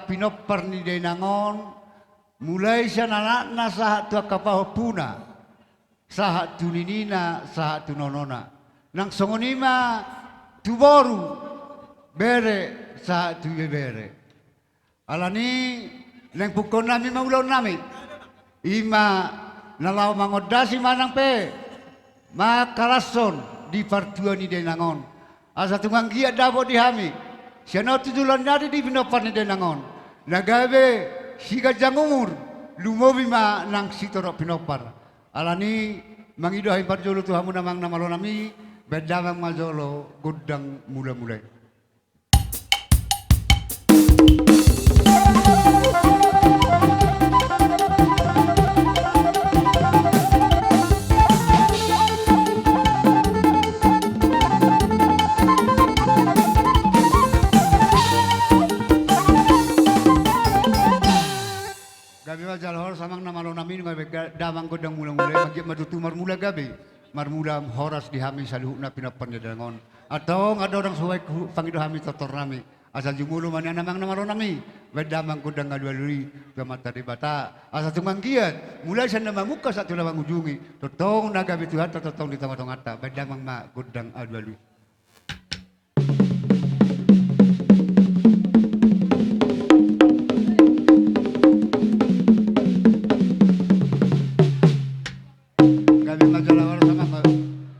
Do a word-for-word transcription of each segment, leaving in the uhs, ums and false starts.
pinompar ni dainang on, mulai sian anakna sahat tu angka pahompuna, sahat tu ninina, sahat tu nonona. Nang songon i ma tu boru, bere, sahat tu ibebere. Alani, naeng pungkaonnami ma ulaonnami. I ma na laho mangondasi manang pe mangkalashon di partua ni dainang on. Asa tung anggiat dapot di hami sian on tu joloan ni ari di pinompar ni dainang on, na gabe siganjang umur, lumobi ma nang sitorop pinompar. Alani, mangido hami parjolo tu hamu na amang na malonami, baen damang ma jolo gondang mulamula i. Gabe ma jala horas amang na malonami, nunga baen ga-, damang gondang mulamula i, manggiat ma tutu marmula gabe, marmula horas di hami saluhutna pinompar ni dainang on. Antong andorang so hupangido hami tortornami, asa jumolo ma nian amang na malonami, baen damang gondang alualu i tu Amanta Debata. Asa tung anggiat mulai sian na mamungka sahat tu na mangujungi, tongtong na gabe Tuhanta tongtong di tongatonganta, baen damang ma gondang alualu i. Gabe ma jala horas amang.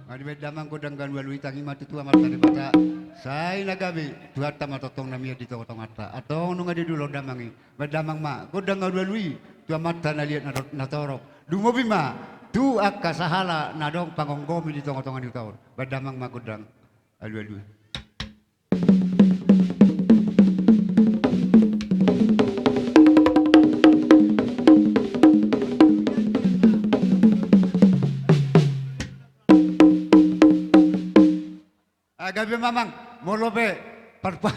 Nga dibaen damang gondang alualu i, tangi ma tutu Amanta Debata, sai na gabe Tuhanta ma tongtong na mian di tongatonganta. Antong nunga diulahon damang i, baen damang ma gondang alualu i tu Amanta na liat na, na torop. Lumobi ma tu angka sahala na adong pangonggomi di tongatonga ni huta on. Baen damang ma gondang alualu i. Ah, gabe ma amang, molo pe parpa-,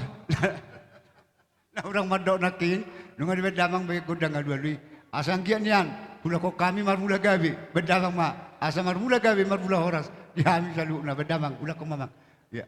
na hurang mandok nangkin, nunga dibaen damang be gondang alualu i. Asa anggiat nian hulak hami marmula gabe, baen damang ma. Asa marmula gabe, marmula horas di hami saluhutna, baen damang, hulak ma amang. Ia.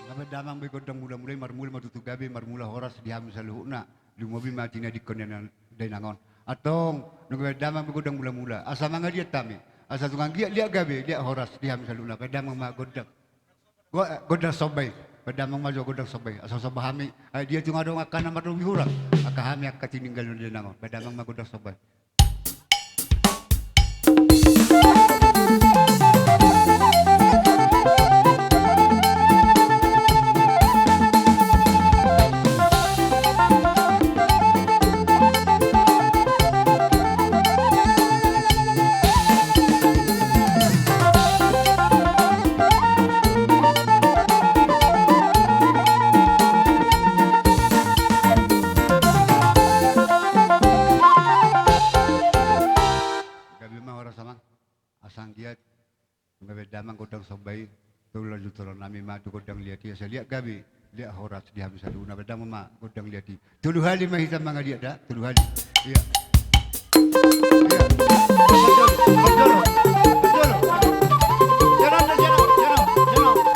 Gabe damang be gondang mulamula i, marmula ma tutu gabe, marmula horas di hami saluhutna. Lumobi ma tinadingkon ni dainang on. Antong nunga baen damang be gondang mulamula, asa mangaliat hami. Asa tung anggiat liat gabe, liat horas di hami saluhutna, baen damang ma gondang. Go-, gondang somba i. Baen damang ma jo gondang somba i, asa somba hami. Ai dia tung adong angka na marlobi hurang, angka hami angka tininggal ni dainang on. Baen damang ma gondang somba i. Gabe ma horas amang. Asa anggiat nunga baen damang gondang somba i, tolu lanjut tolonami ma tu gondang liat i, asa liat gabe, liat horas di hami saluhutna, baen damang ma gondang liat i. Tolu hali ma hita mangaliat da, tolu hali. Ia. Ia. Parjolo, parjolo, parjolo. Jalan da, jalan, jalan, jalan. Ia.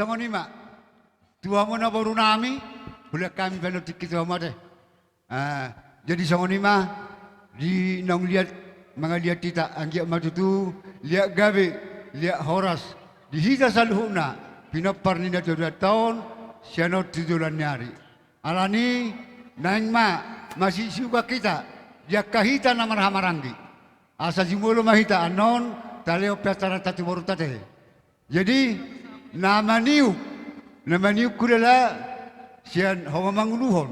Songon i ma. Tu hamu na boru nami, hulean hami pe annon tingki tu hamu ate. Ah, jadi songon i ma, di naung liat, mangaliat hita, anggiat ma tutu liat gabe, liat horas di hita saluhutna, pinompar ni natuatuanta on sian on tu joloan ni ari. Alani naeng ma masisiukan hita di angka hita na marhahamaranggi, asa jumolo ma hita annon talehon pe acaranta tu borunta ate. Jadi na maniuk, na maniuk hulala sian ho ma manguluhon.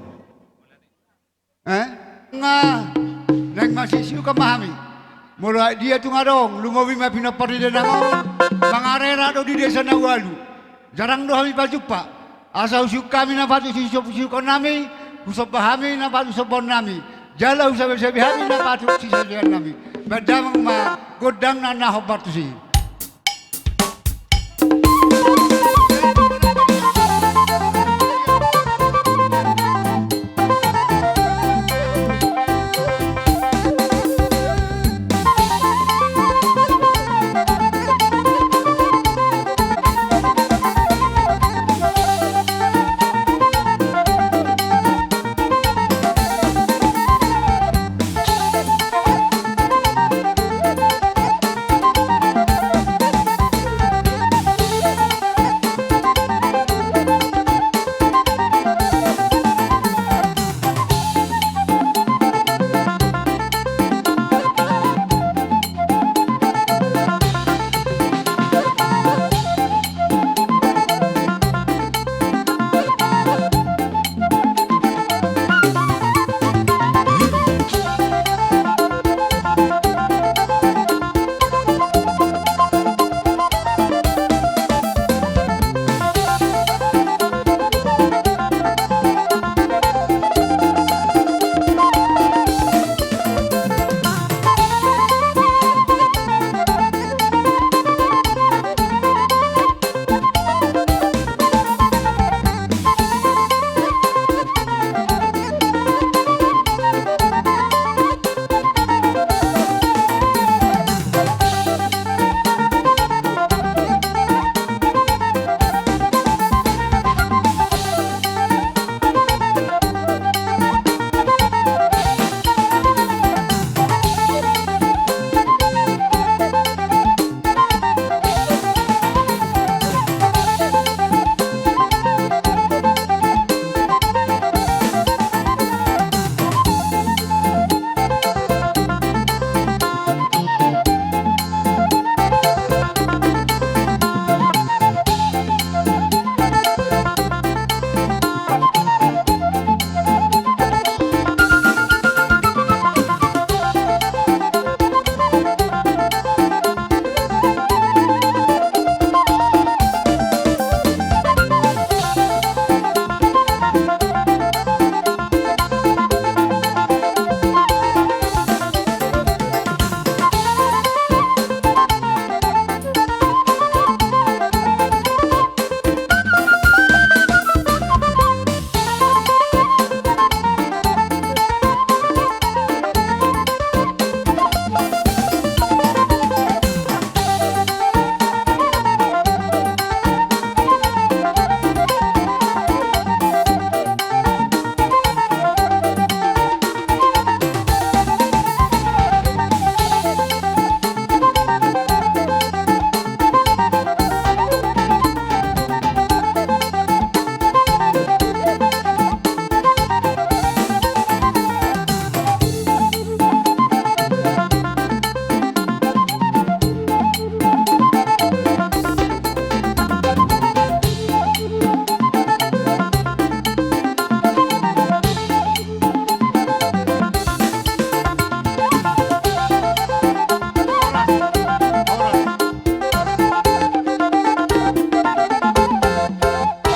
Eh? Nga, naeng masisiukan ma hami. Molo aek dia tung adong, lumobi ma pinompar ni dainang on, mangarera do di desa na ualu. Jarang do hami pajumpa. Asa husiuk hami na patut sisiukan nami, husomba hami na patut sombaon nami. Jala husabesabe hami na patut sisabean nami. Baen damang ma gondangna na hombar tusi.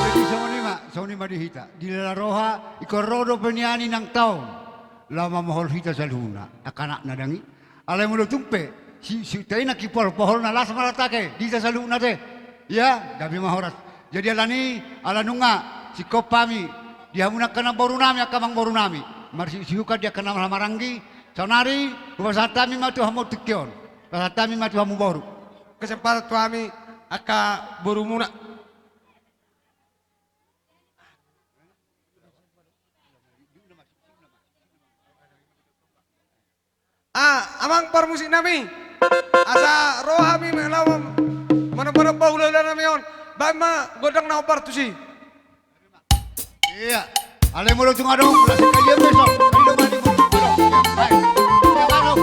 Jadi songon i ma, songon i ma di hita. Dilala roha, ingkon ro dope nian inanta on laho mamohol hita saluhutna, angka anakna dang i. Alai molo tung pe si, si hita i nangkin pohol-pohol na las ma ate di hita saluhutna ate. Ia, gabe ma horas. Jadi alani, ala nunga singkop hami di hamu angka namboru nami, angka amangboru nami, marsiuksiukan di angka na marhahamaranggi. Saonari hupasahat hami ma tu hamu tingki on. Pasahat hami ma tu hamu boru. Kesempatan tu hami angka borumuna. Amang parmusik nami, asa ro hami ma laho manomba-nomba hula-hula nami on. Baen ma gondang na hombar tusi. Ia, alai molo tung adong, lasing kalian besok. Ayo, mandi molo tung adong. Ia, baik. Ia, masuk.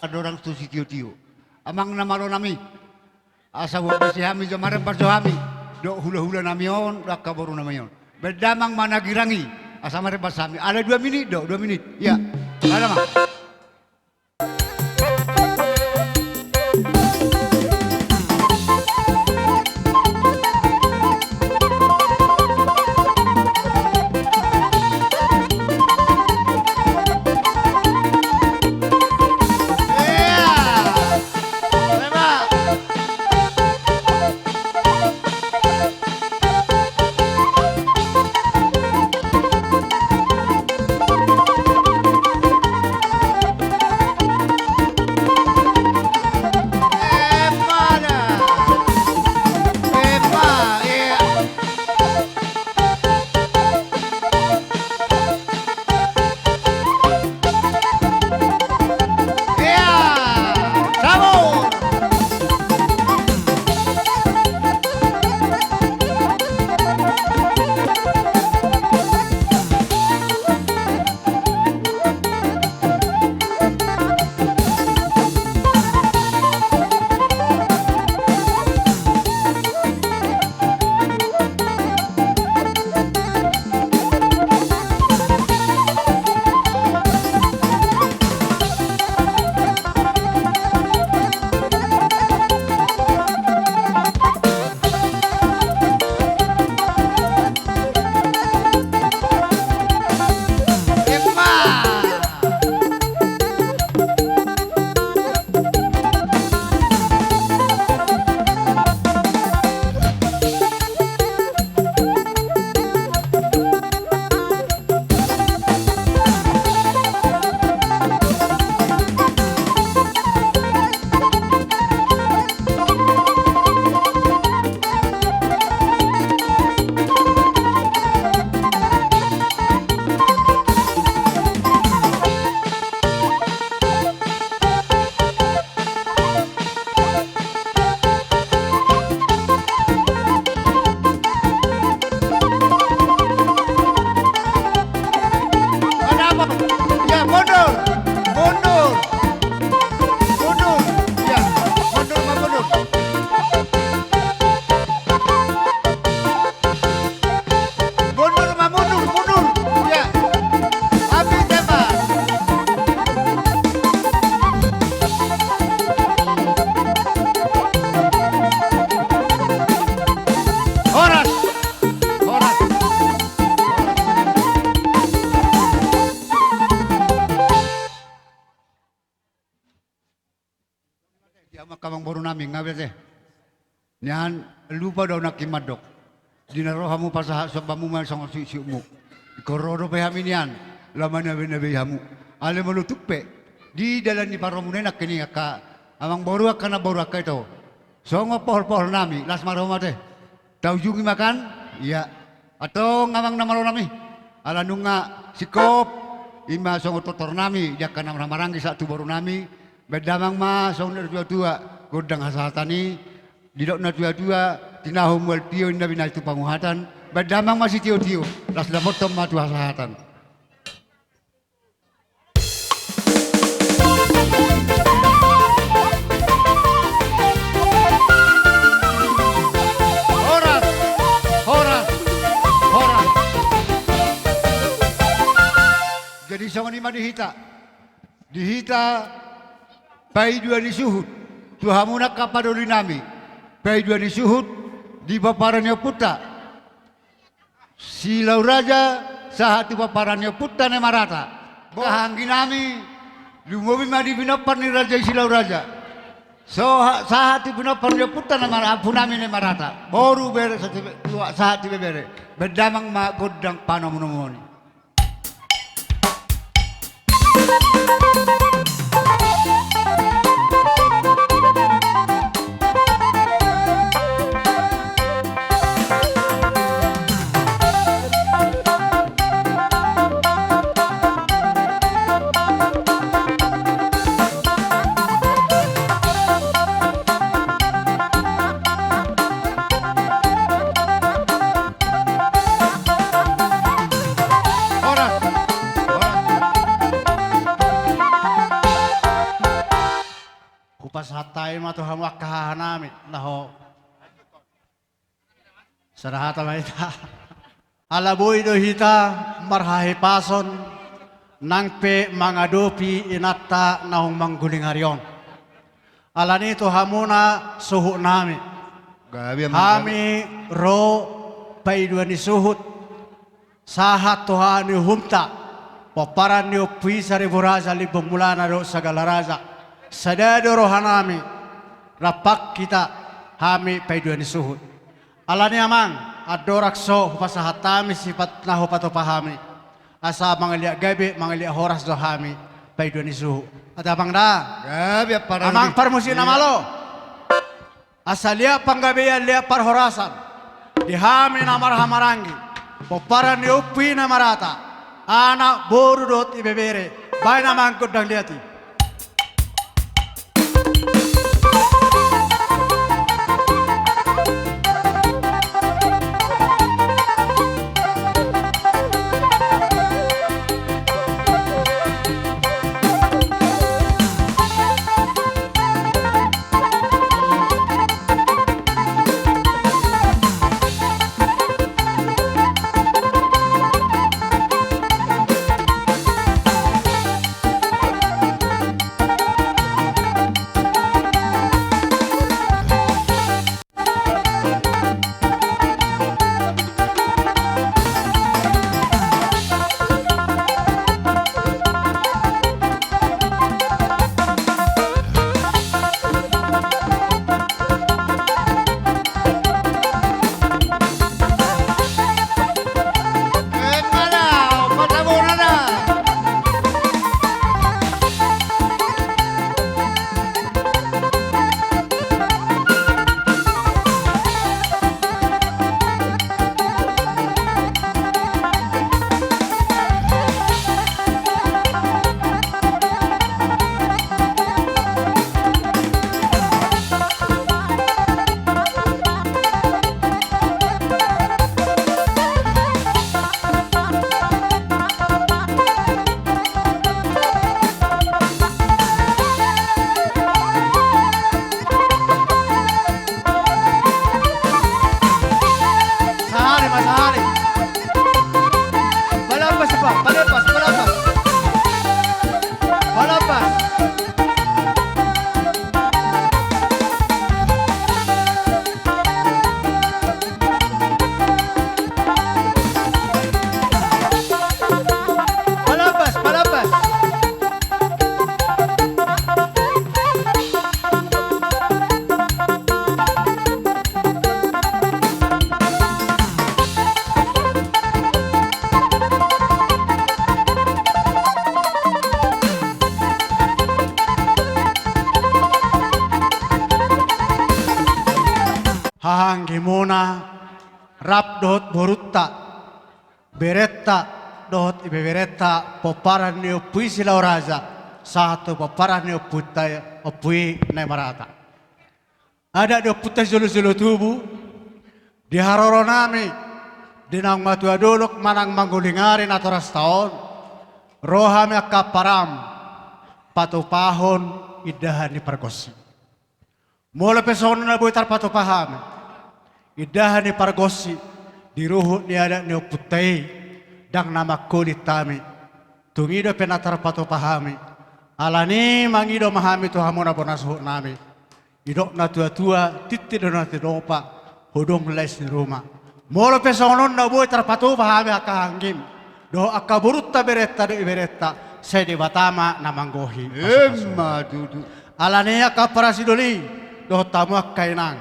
Andorang tu sitio-tio. Amang na malo nami. Asa huampasi hami jo marembar jo hami. Dohot hula-hula nami on, dohot angka boru nami on. Baen damang ma na girang i. Asa maremban hami. Alai dua minit do, dua minit. Ia. Alama. Kenapa? Ya, mundur. Mundur. Mundur. Ya, mundur, ma, mundur. Mundur, ma, mundur, mundur. Ya. Habis, ya, Pak. Horas. Horas. Di hamu angka amangboru nami, nga be te. Nian lupa do nangkin mandok. Di na ro hamu pasahat sombamu ma songon siuksiukmu. Ingkon ro dope hami nian, laho manabenabe hamu. Alai molo tung pe di dalan ni paromuna i nangkin i angka amangboru, angka namboru, angka ito, songon poholpohol nami, las ma ro ma te. Taujungi ma kan? Ia. Antong amang na malo nami. Ala nunga singkop, i ma songon tortor nami di angka na marhahamaranggi sahat tu boru nami. Baen damang ma songon natuatua, gondang hasahatan i. Didok natuatua, tinahu mual tio, ninna binahen tu panguhatan. Baen damang ma sitiotio, las dapothon ma tu hasahatan. Horas, horas, horas. Jadi songon i ma di hita. Di hita paidua ni suhut tu hamu angka padoli nami. Paidua ni suhut di pomparan ni ompunta Silau Raja sahat tu pomparan ni ompunta Nemarata. Angka hahaanggi nami, lumobi ma di pinompar ni raja i Silau Raja. So, sahat tu pinompar ni ompunta Nemarata, ompu nami Nemarata. Boru, bere, sahat tu ibebere. Baen damang ma gondang panomunomuon i. Horas. Horas. Hupasahat hami ma tu hamu angka haha nami, na ho. Sada hata ma hita. Ala boi do hita marhahipason nang pe mangadopi inanta naung mangguling ari on. Alani tu hamuna suhutnami. Gabe, amang, hami ro paidua ni suhut sahat tu haha ni uhumta, pomparan ni Ompu i Saribu Raja Limbong Mulana dohot Sagala Raja. Sada do rohanami, rap hita hami paidua ni suhut. Alani, amang, andorang so hupasahat hami sipat na hupatupa hami, asa mangaliat gabe, mangaliat horas do hami paidua ni suhut. Ate, amang, da. Gabe, amang parmusik na malo. Asa liat panggabean, liat parhorasan di hami na marhahamaranggi, pomparan ni Ompu i na marata, anak, boru dohot ibebere. Baen, amang, gondang liat i. Sahali ma, sahali. Palepas, Pak, palepas, palepas. Palepas. Palepas, palepas. Haha anggimuna, rap dohot borunta, berenta dohot ibeberenta, pomparan ni Ompu i Silau Raja, sahat tu pomparan ni ompunta, Ompu i na marata. Adat ni ompunta sijolojolo tubu, di haroronami, di naung matua dolok manang mangguling ari natorasta on, ro hami angka param, patupahon indahan ni pargonsi. Molo pe songon na boi tarpatupa hami indahan ni pargonsi di ruhut ni adat ni ompunta i, ndang na mangkolit hami. Tung i dope na tarpatupa hami. Alani mangido ma hami tu hamuna bona suhutnami. Didok na tuatua, tintin do na tinopa, hudung lais ni ruma. Molo pe songon on na boi tarpatupa hami angka haha anggim dohot angka borunta, berenta dohot ibeberenta, sai Debata ma na manggohi. Emma tutu. Alani angka parasidoli dohot hamu angka inang,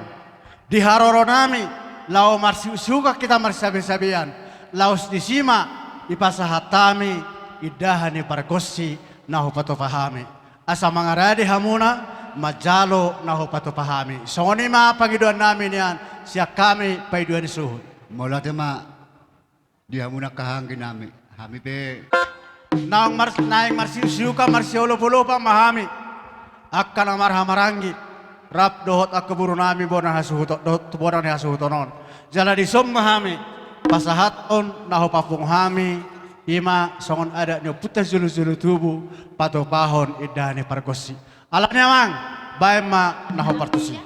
di haroronami laho marsiuksiukan hita marsisabesabean, laos disi ma dipasahat hami indahan ni pargonsi na hupatupa hami. Asa mangarade hamuna manjalo na hupatupa hami. Songon i ma pangidoannami nian sian hami paidua ni suhut. Mauliate ma di hamuna angka haha angginami, hami pe naeng mar-, naeng marsiuksiukan, marsiolopolopan ma hami angka na marhahamaranggi, rap dohot angka borunami bona hasuhuton, dohot bona ni hasuhuton on. Jala dison ma hami pasahathon na hupapungu hami, i ma songon adat ni ompunta sijolojolo tubu, patupahon indahan ni pargonsi. Alani, amang, baen ma na hupartusi.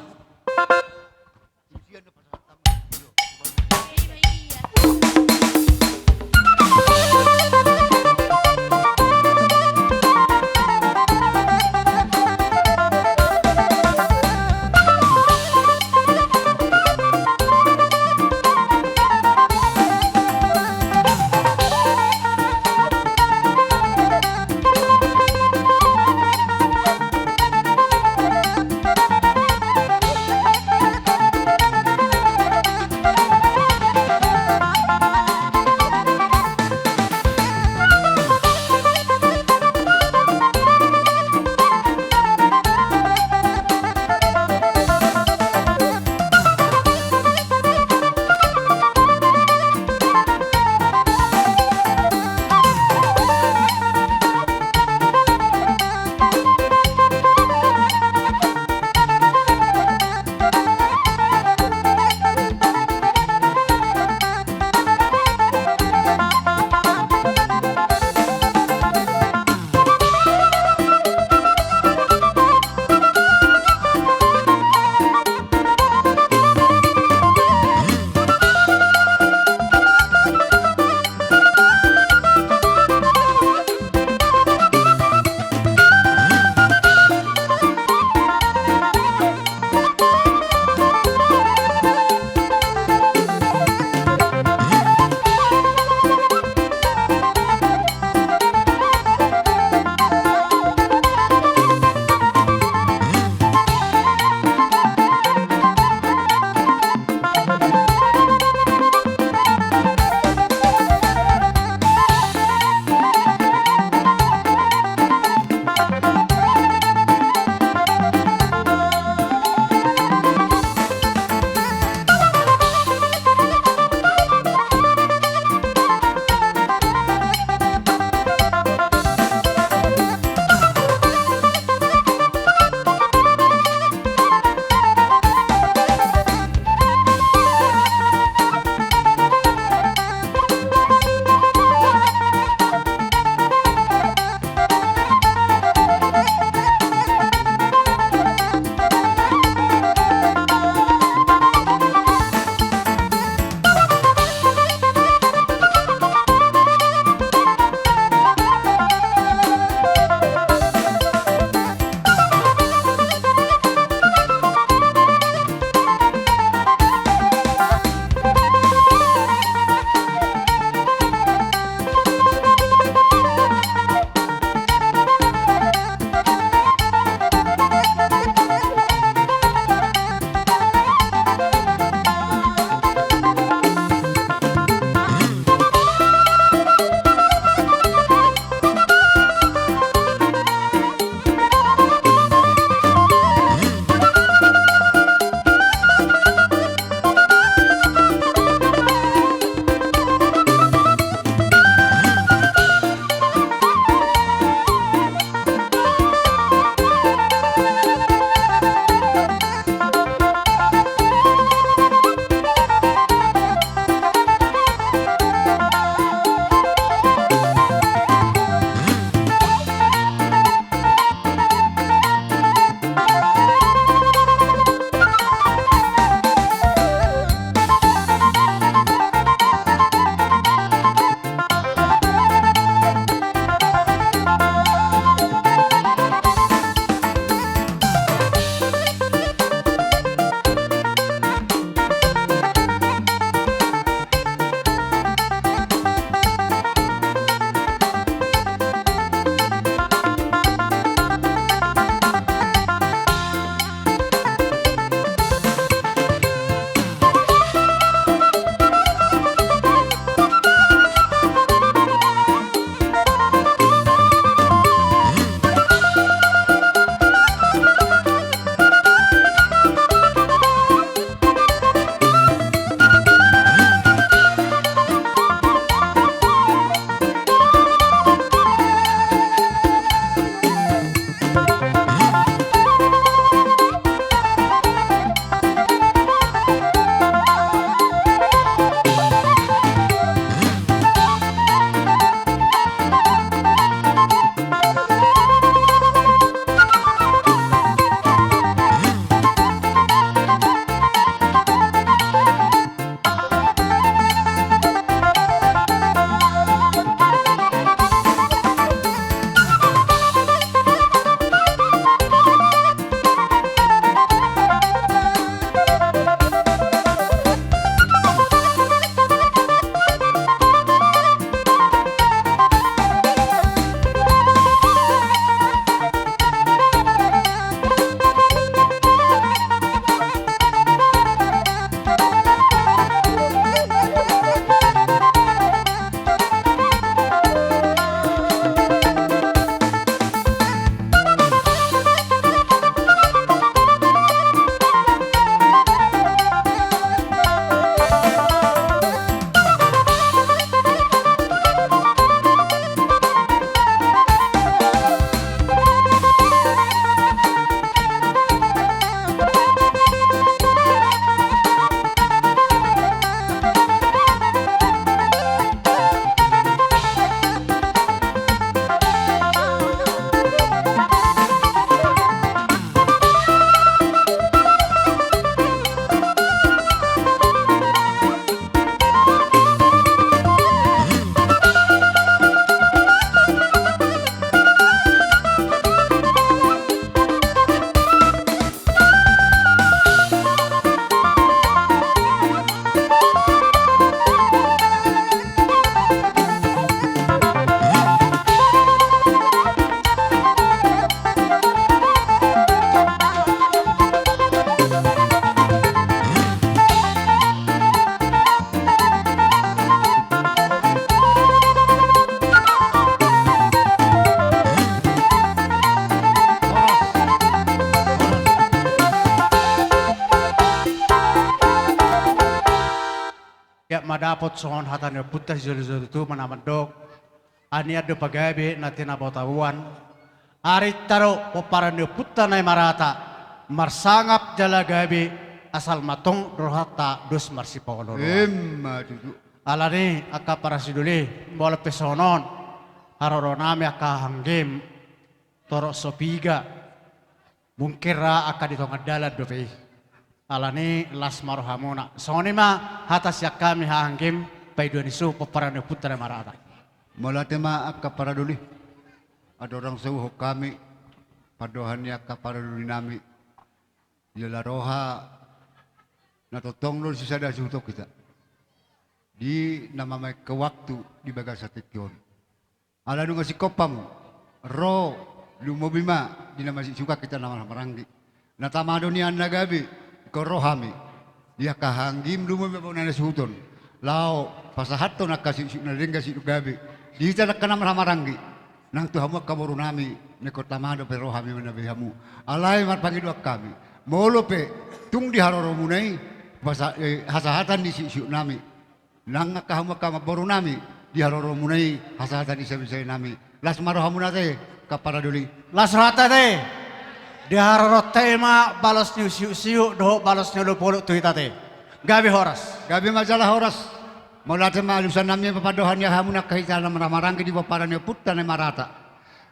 dapot songon hata ni ompunta sijolojolo tutu ma na mandok: Anian do pagabe na tinabotaboan, arinta do pomparan ni ompunta na i marata, marsangap jala gabe, asal ma tong rohanta dos marsipaolooloan. Emma tutu. Alani i angka parasidoli, molo pe songon on haroroanami angka haha anggim, torop so piga, mungkin ra angka di tonga dalan dope i. Alani i las ma rohamuna. Songon i ma hata sian hami haha anggim, paidua ni suhut pomparan ni ompunta na i marata. Mauliate ma angka paradoli. Andorang so huhut hami pandohan ni angka paradolinami, jala roha na tongtong do sisada suhuton hita di na mamainkan waktu di bagasan tingki on. Ala nunga singkop hamu ro, lumobi ma di na masisuka hita na marhahamaranggi. Na tama do nian na gabe, ingkon ro hami di angka haha anggim, lumobi ma bona na suhuton, laho pasahathon angka siuksiuk na denggan, siuksiuk gabe di hita angka na marhahamaranggi. Nang tu hamu angka borunami, na ingkon tama dope ro hami manabe hamu. Alai marpangidoan hami, molo pe tung di haroromuna i pasa-, eh, hasahatan ni siuksiuknami, nang angka hamu angka borunami, di haroromuna i hasahatan ni saesaenami, las ma rohamuna ate angka paradoli. Las rohanta ate. Di haroroanta i ma balos ni siuksiuk dohot balos ni olopolop tu hita ate. Gabe horas. Gabe ma jala horas. Mauliate ma, alusannami ma pandohan ni hamuna angka hita na marhahamaranggi di pomparan ni ompunta na i marata.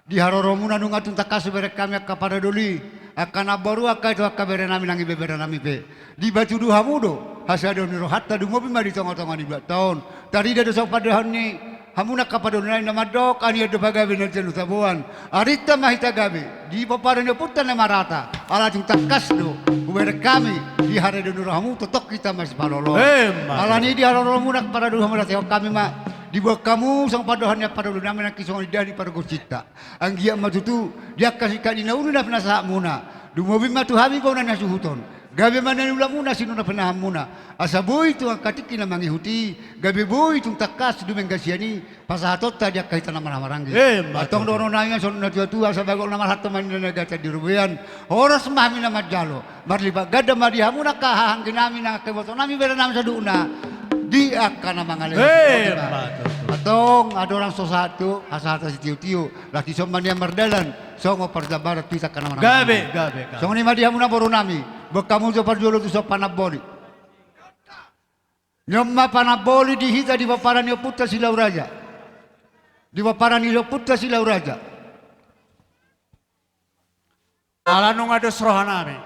Di haroromuna nunga tung tangkas hubereng hami angka paradoli, angka namboru, angka ito, angka berenami nang ibeberenami pe. Dipatudu hamu do hasadaon ni rohanta, lumobi ma di tongatonga ni bulan on. Tarida do songon pandohan ni hamuna angka paradoli na mandok: Anian do pagabe na tinabotaboan, arinta ma hita gabe di pomparan ni ompunta na i marata. Ala tung tangkas do hubereng hami di haroroan ni rohamu, tongtong hita marsipaolooloan. Emma. Alani i di haroromuna angka paradoli, hamuliatehon hami ma. Diboan hamu songon pandohan ni angka paradolinami nangkin songon indahan ni pargonsinta. Anggiat ma tutu di angka singkat ni na uli na pinasahatmuna, lumobi ma tu hami bona na suhuton, gabe ma na niulamuna, sinurat pinahanmuna, asa boi tung angka tingki na mangihut i, gabe boi tung tangkas dumenggan sian i pasahatonta di angka hita na marhahamaranggi. Emma tutu. Antong dohononnami ma songon natuatua: Sabagot na marhalto ma ninna na gata di robean, horas ma hami na manjalo, marlipat ganda ma di hamuna angka haha angginami nang angka ibotonami, berenami saluhutna di angka na mangalehon. Emma tutu. Antong andorang so sahat tu hasahatan sitiotio, laos dison ma nian mardalan songon parjambaran tu hita angka na marhahamaranggi. Gabe, gabe, gabe. Songon i ma di hamuna borunami, boan hamu jo parjolo tu son panamboli. Nion ma panamboli di hita di pomparan ni ompunta Silau Raja. Di pomparan ni ompunta Silau Raja. Ala nunga dos rohanami,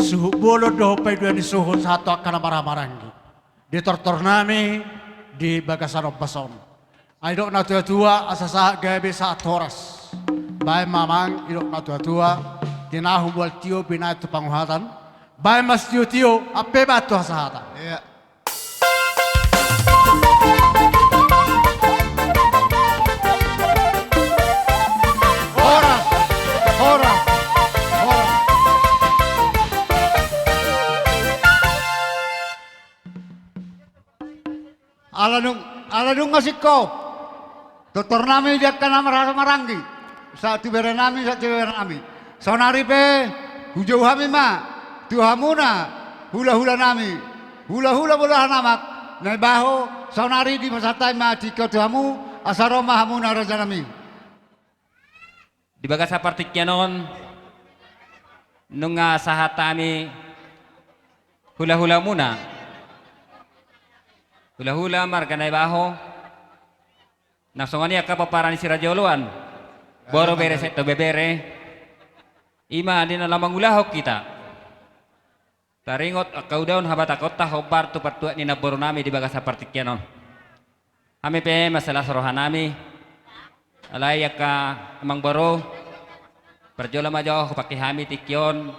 suhut bolon dohot paidua ni suhut sahat tu angka na marhahamaranggi, di tortornami di bagasan ombas on. Ai didok natuatua: Asa sahat gabe, sahat horas. Baen ma amang, didok natuatua, tinahu mual tio, binaen tu panguhatan. Baen ma sitiotio, ampe baen tu hasahatan. Iya. Horas, horas, horas. Ala nung, ala nunga singkop tortornami di angka na marhahamaranggi, sahat tu berenami, sahat tu ibeberenami. Saonari pe hujou hami ma tu hamuna hulahulanami, hulahula bolahan amak Naibaho. Saonari dipasahat hami ma tingki on tu hamu, asa ro ma hamuna rajanami. Di bagasan partingkian on nunga sahat hami hulahulamuna, hulahula marga Naibaho, nang songon i angka pomparan ni sijolojoloan, boru, bere, sahat tu ibebere. I ma di na laho mangulahon hita. Taringot angka ulaon habatahonta hombar tu partuat ni namborunami di bagasan partingkian on. Hami pe mansai las rohanami. Alai angka amangboru, parjolo ma jo hupangke hami tingki on,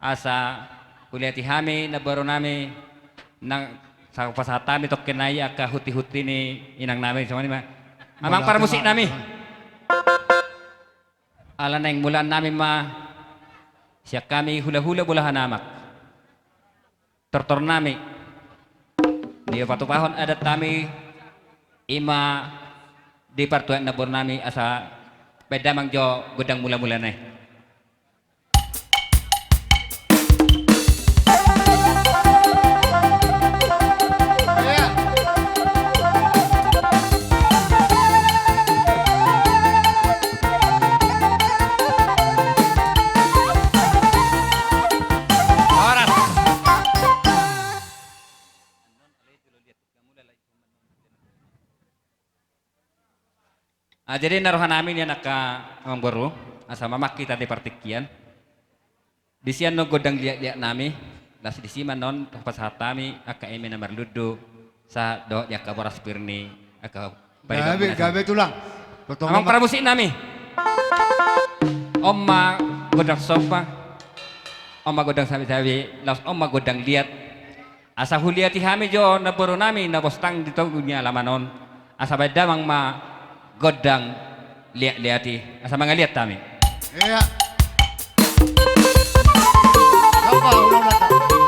asa huliati hami namborunami, nang hupasahat hami tongkin nai angka hutihutih ni inangnami, songon i ma. Amang parmusiknami. Ala naeng mulaannami ma sian hami hulahula bolahan amak, tortornami, di patupahon adatnami, i ma di partuat namborunami, asa baen damang jo gondang mulamulana i. Iya. Ah, jadi na rohanami nian angka amangboru, asa mamang hita di partingkian. Di sian non gondang liatliat nami, las di si ma non pasahat hami angka eme na marlundu, sahat dohot di angka boras pir ni angka paridongan. Gabe, gabe tulang. Amang parmusik nami. On ma gondang somba. On ma gondang sabisabi, laos on ma gondang liat. Asa huliati hami jo namboru nami na bostang di togu ni alaman on. Asa baen damang ma gondang liatliat i. Asa mangaliat hami. Iya. Apa ulang datang?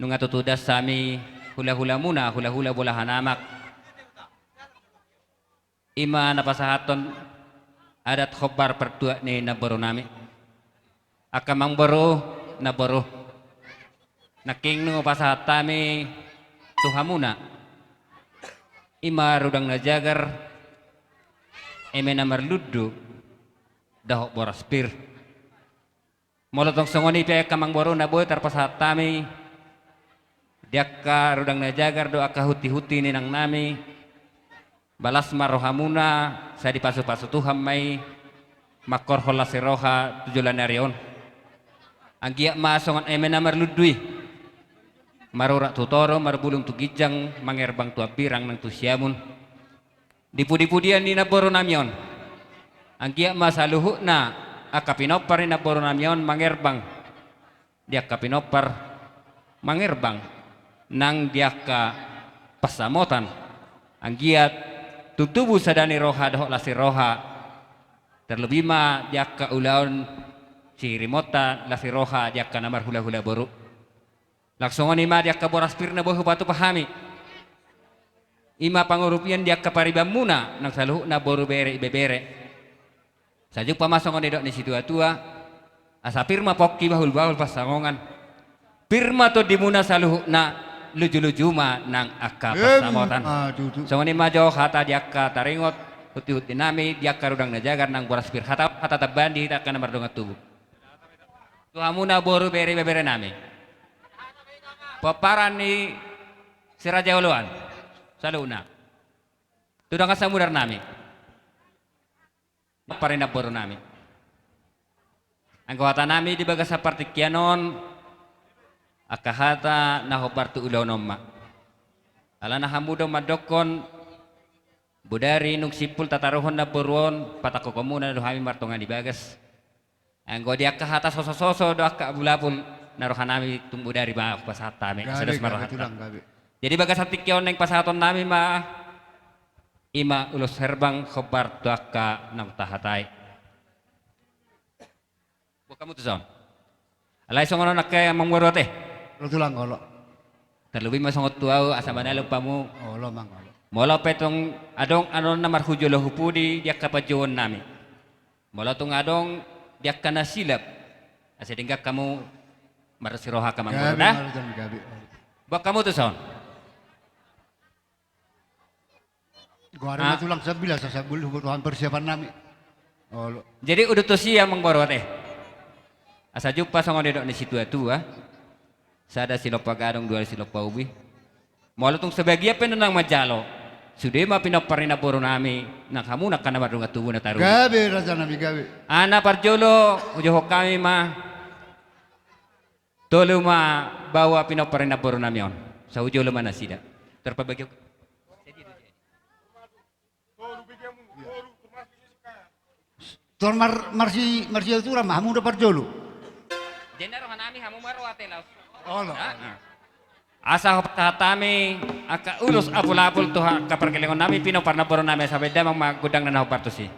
Nunga tutu das hami hula-hulamuna, hula-hula bolahan amak. I ma na pasahathon adat hombar partuat ni namborunami. Angka amangboru, namboru, nangkin nunga pasahat hami tu hamuna, i ma rudang na jagar, eme na marlundu, dohot boras pir. Molo tong songon i pe angka amangboru, na boi tarpasahat hami di angka rudang na jagar dohot angka hunti-hunti ni inangnami, balas ma rohamuna, sai dipasu-pasu Tuhan ma i, manghorhon las ni roha tu joloan ni ari on. Anggiat ma songon eme na marlundu i, marurat tu toru, marbulung tu ginjang, mangerbang tu hambirang nang tu siamun. Di pudi-pudian ni namborunami on, anggiat ma saluhutna angka pinompar ni namborunami on mangerbang di angka pinompar, mangerbang nang di angka pansamotan. Anggiat tung tubu sada ni roha dohot las ni roha, tarlobi ma di angka ulaon sihirimonta las ni roha di angka na marhula-hula boru. Laos songon i ma di angka boras pir na boi hupatupa hami, i ma pangurupion di angka paribanmuna nang saluhutna boru, bere, ibebere. Sai jumpa ma songon nidok ni situa-tua, asa pir ma pongki, bahul-bahul pansangongan. Pir ma tondimuna saluhutna, luju-luju ma nang angka pansamotan. Songon i ma jo hata di angka taringot hunti-huntinami di angka rudang na jagar nang boras pir. Hata, hata tambahan di hita angka na mardongan tubu. Tu hamuna boru, bere, ibeberenami, pomparan ni si Raja Oloan saluhutna, tu dongan samudarnami, pinompar ni namborunami. Anggo hatanami di bagasan partingkian on, angka hata na hombar tu ulaon on ma. Alana hamu do mandokkon, bodari nunga simpul tataruhon namboru on, patangkokonmuna do hami martonga ni bagas. Anggo di angka hata soso-soso dohot angka apul-apul, na rohanami tung bodari ma hupasahat hami, asa dos ma rohanta. Jadi bagasan tingki on naeng pasahatonnami ma, i ma ulos herbang hombar tu angka naung tahatai. Boan hamu tuson. Alai songon on angka amangboru ate. Olo tulang, olo. Tarlobi ma songon tu ahu, asa manalum hamu. Olo, amang, olo. Molo pe tung adong annon na marhujolo hu pudi di angka panjouonnami, molo tung adong di angka na silap, asa denggan hamu marlas ni roha, angka amangboru, da? Gabe, gabe. Boan hamu tuson. Goari ma tulang sambil, asa sambil hubutuhon persiapannami. Olo. Jadi uduti tusi, amangboru ate, asa jumpa songon nidok ni situa-tua, sada silompa gadong, dua silompa ubi. Molo tung sebagian pe nunga manjalo, sude ma pinompar ni namborunami, nang hamu nang angka na mardongan tubu na tarugi. Gabe, rajanami, gabe. Alana parjolo hujouhon hami ma, tolu ma baoa pinompar ni namborunami on, sai hujolo ma nasida. Tarpabagi. Tor mar-, marsi-, marsiaturan ma hamu do parjolo. Jadi na rohanami hamu ma ro ate, laos. Olo. Asa hupasahat hami angka ulos apul-apul tu angka pargellengon nami, pinompar ni namboru nami, asa baen damang ma gondang na hombar tusi.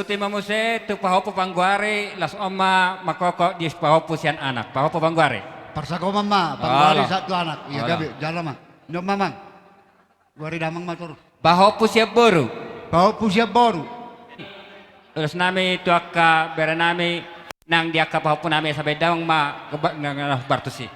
Tuti ma muse tu pahompu panggoari, laos on ma mangkoko di pahompu sian anak. Pahompu panggoari. Parsagoman ma panggoari sahat tu anak. Ia gabe jala ma. Nyo mamang. Goari damang ma torus. Pahompu sian boru. Pahompu sian boru. Ulos nami tu angka bere nami nang di angka pahompu nami, asa baen damang ma godang na hombar tusi.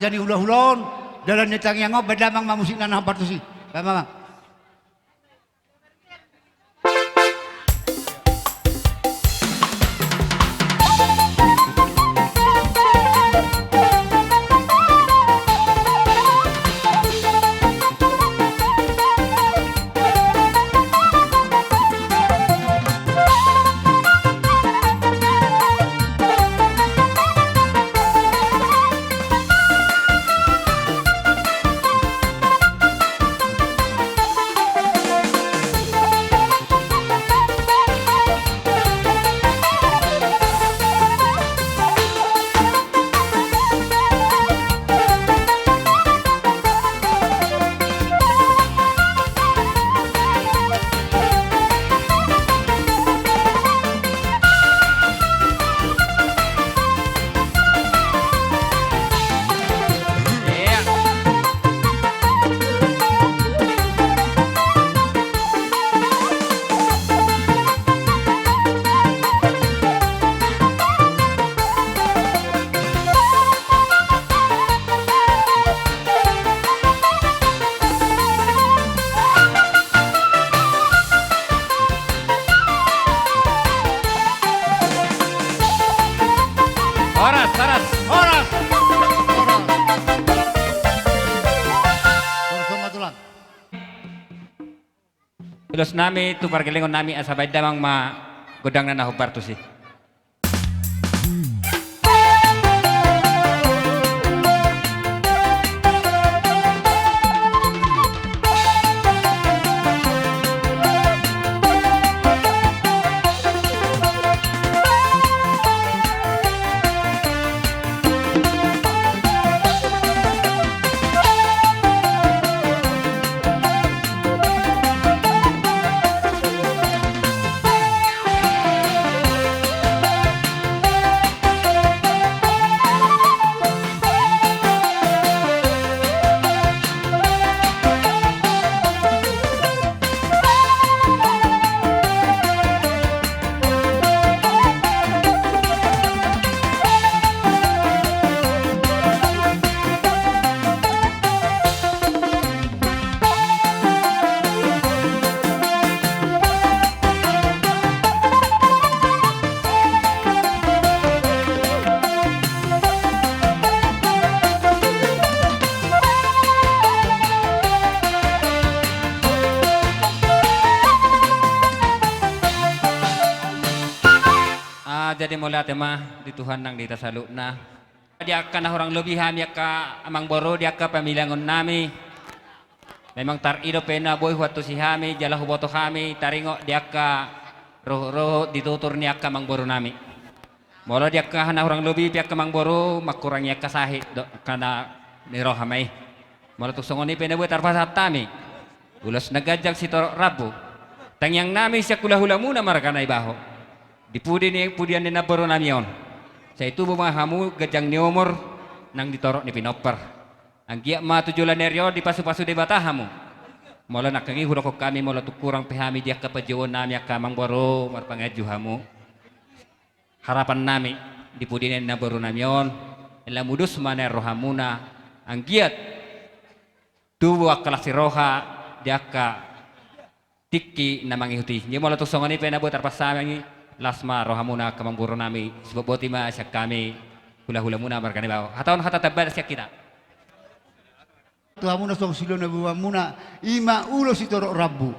Jadi hulahula on, dalan ni tangiang on, baen damang ma musik na na hombar tusi. Baen damang. Horas, horas. Horas. Horas. Horas ma tulang. Ulos nami tu pargellengon nami, asa baen damang ma godangna na hombar tusi. Mauliate ma di Tuhan nang di hita saluhutna. Di angka na hurang lobi hami angka amangboru di angka pamilangon nami. Memang tarido pe na boi huantusi hami, jala huboto hami, taringot di angka ruhut-ruhut di tutur ni angka amangboru nami. Molo di angka na hurang lobi pe angka amangboru, mangkurangi angka sahit do angka na ni roha ma i. Molo tung songon i pe na boi tarpasahat hami ulos na ganjang sitorop rambu. Tangiang nami sian hula-hulamuna marga Naibaho. Di pudi ni pudian ni namboru nami on, sai tubu ma hamu ganjang ni umur nang di torop ni pinompar. Anggiat ma tu joloan ni ari on dipasu-pasu Debata hamu. Molo nangkin i hudokhon hami, molo tung hurang pe hami di angka panjouon nami angka amangboru, marpanganju hamu. Harapan nami di pudi ni namboru nami on, lam udos ma na rohamuna, anggiat tubu angka las ni roha di angka tingki na mangihut i. Jadi molo tung songon i pe na boi tarpasahat hami, las ma rohamuna angka amangboru nami, sibotboti ma sian hami hula-hulamuna marga Naibaho. Hatahon hata tamba sian hita. Tu hamuna songon silehon ni boanmuna, i ma ulos sitorop rambu.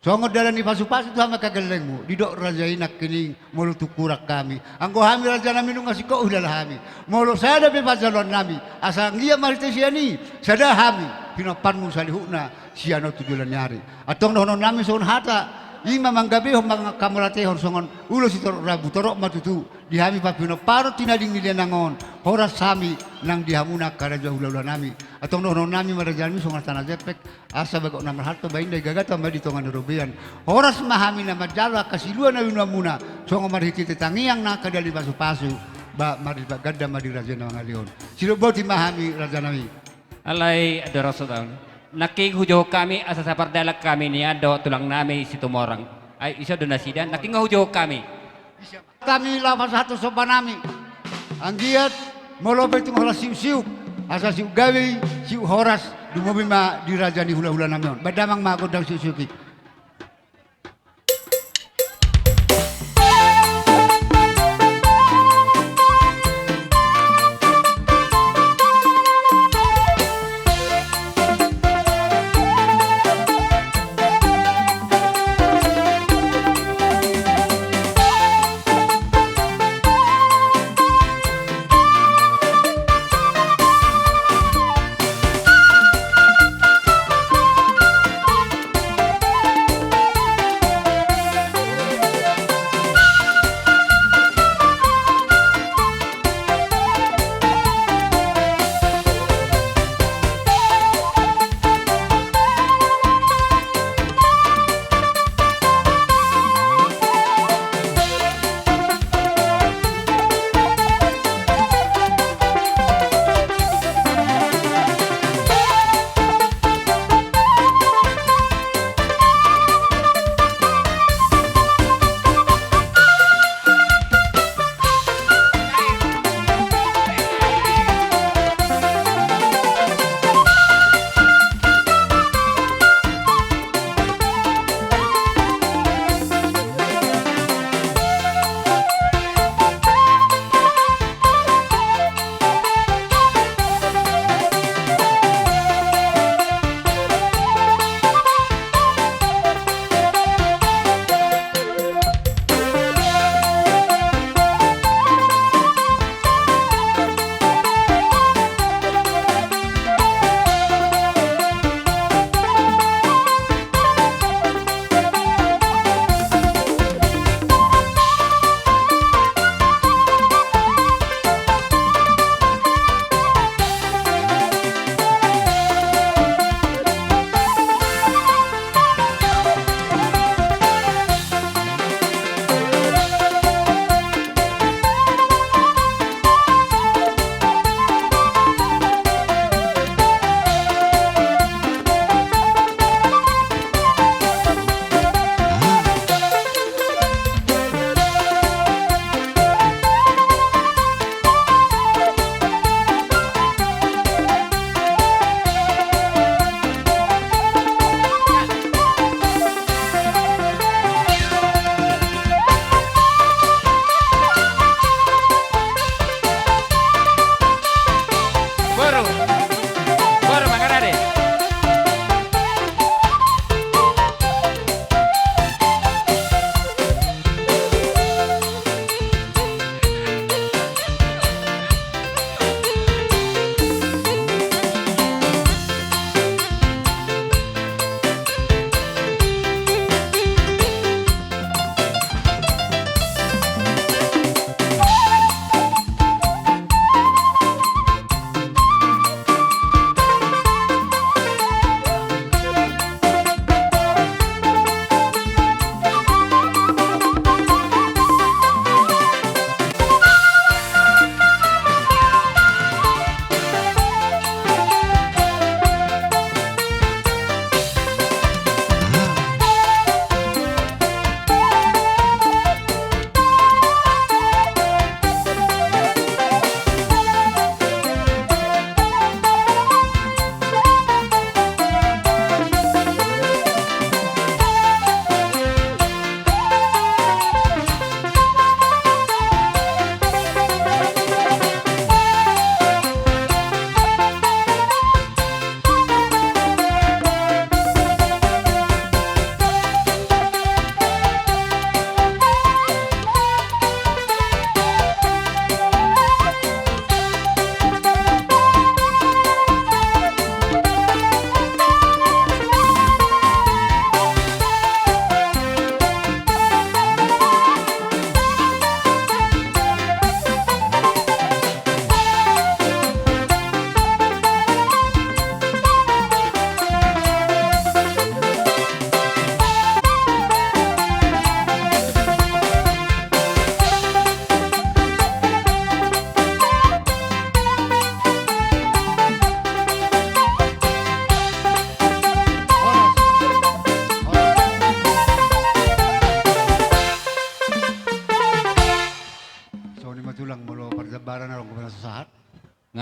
Songon dalan ni pasu-pasu tu hamu angka gellengmu, didok raja i nangkining molo tung hurang hami. Anggo hami raja nami nunga singkop huhilala hami. Molo sada pe panjaloan nami, asa anggiat marhite sian i, sada hami, pinomparmu saluhutna, sian on tu joloan ni ari. Antong dohonon nami songon hata, i ma manggabehon, mangkamratehon songon ulos sitorop rambu, torop ma tutu. Di hami papinomparon tinading ni lenang on, horas hami nang di hamuna angka raja hula-hula nami. Antong dohonon nami ma raja nami songon hata na jempek, asa bagot na marhalto, bahen na i gagatan ma di tonga ni robean. Horas ma hami na manjalo angka silua na binoanmuna, songon marhite tangiang nang angka dalan ni pasu-pasu, ba marlipat ganda ma di raja na mangaleon. Sibotboti ma hami raja nami. Alai dorosot ahu. Nangkin hujou hami asa sapardalan hami nian dohot tulang nami Situmorang. Ai ison do nasida, nangkin hujou hami. Hami laho pasahat tu somba nami. Anggiat molo pe tung horas siuk-siuk, asa siuk gabe, siuk horas, lumobi ma di raja ni hula-hula nami on. Bahen damang ma gondang siuk-siuk i. Boru, boru mangarade.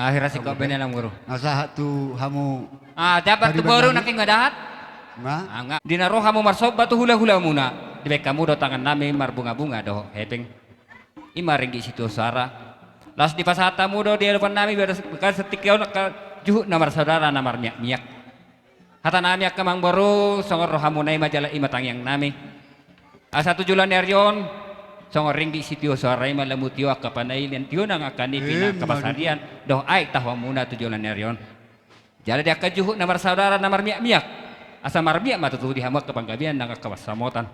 Akhirna singkop bene, Amang Boru. Na sahat tu hamu. Ah, dapat tu boru nangkin nga dahat. Nga. Ah, nga. Di na ro hamu marsomba tu hulahulamuna, dibaen hamu do tangannami marbungabunga dohot hepeng. I ma ringgit sitio soara. Laos dipasahat hamu do di adopannami, bagas tingki on angka juhut na marsaudara na marmiakmiak. Hatanami angka Amang Boru, songon rohamuna i ma jala i ma tangiangnami. Asa tu joloan ni ari on, songon ringgit sitio soara i ma lambu tio angka panailian tio nang angka nipi nang angka pasarian dohot aek tahuanmuna tu joloan ni ari on. Jala di angka juhut na marsaudara na marmiakmiak, asa marmiak ma tutu di hamu angka panggabean nang angka pansamotan.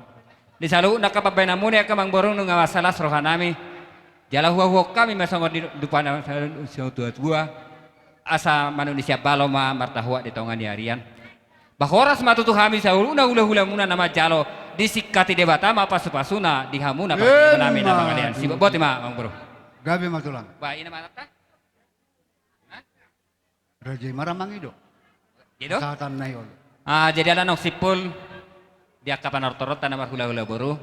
Di saluhutna angka pambahenanmuna i angka Amang Boru, nunga mansai las rohanami. Jala huhuon hami ma songon di, di pandohan ni natuatua, asa manuk ni sian balo ma martahuak di tonga ni arian. Ba horas ma tutu hami saluhutna hulahulamuna na manjalo, disingkati Debata ma pasupasuna di hamuna parjolo nami na mangalean. Sibotboti ma, Amang Boru. Gabe ma, Tulang. Ba, i na ma nanta? Raja i ma ra mangido. Ido? Sahatan na i olo. Ah, jadi ala naung simpul di angka panortoronta na marhulahula boru.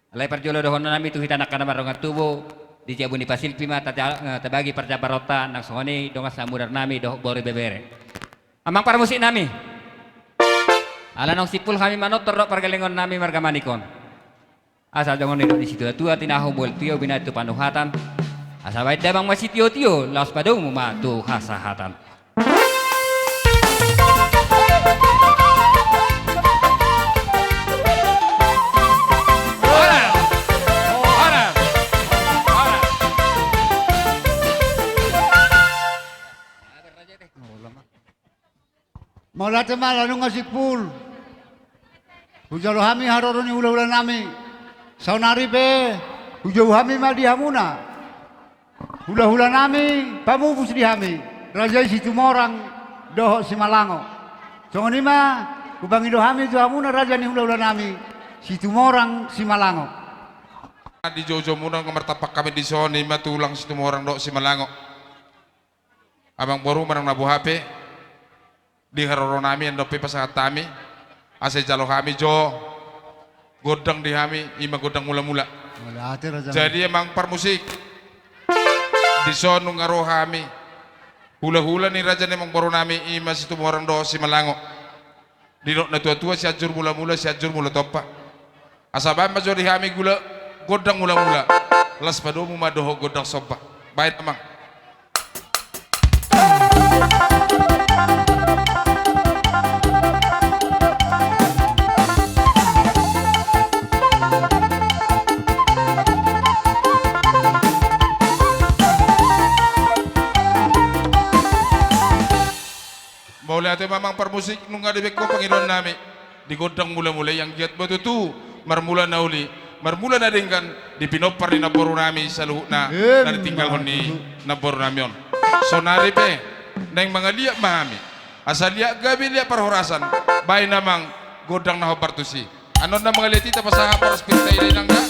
Alai parjolo dohononnami tu hita angka na mardongan tubu, di jabu ni pasilpi ma ta-, eh, tabagi parjambaronta nang songon i dongan samudarnami dohot boru ibebere. Amang parmusiknami. Ala naung simpul hami manortor dohot pargellenggonnami marga Manik on. Asa songon nidok ni situatua, tinahu mual tio binahen tu panuhatan. Asa baen damang ma sitiotio, laos padomu ma tu hasahatan. Horas! Horas! Horas! Mauliate ma, ala nunga simpul. Hujalo hami haroro ni hulahulanami. Saonari pe hujou hami ma di hamuna. Hulahulanami pamupus di hami, raja i Situmorang dohot Simalango. Songon i ma hupangido hami tu hamuna raja ni hulahulanami, Situmorang Simalango. Di joujoumuna nunga martampak hami dison, i ma Tulang Situmorang dohot Simalango. Amang boru manang na boha pe, di haroronami andon pe pasahat hami, asa ijalo hami jo gondang di hami, i ma gondang mulamula. Mauliate, Raja. Jadi amang parmusik, dison nunga ro hami, hulahula ni raja ni amang borunami, i ma Situmorang dohot Simalango. Didok natuatua, Sianjur Mulamula, Sianjur Mula Tompa. Asa baen ma jo di hami gula, gondang mulamula. Laos padomu ma dohot gondang somba. Baen amang. Mauliate ma amang parmusik, nunga dibaen ho pangidoannami. Di gondang mulamula i anggiat ma tutu marmula na uli, marmula na denggan di pinompar ni namborunami saluhutna na ditinggalhon ni namborunami on. Sonari pe naeng mangaliat ma hami. Asa liat gabe liat parhorasan, baen amang gondang na hombar tusi. Annon na mangaliat i tapasahat ma horas pinta i dainang da.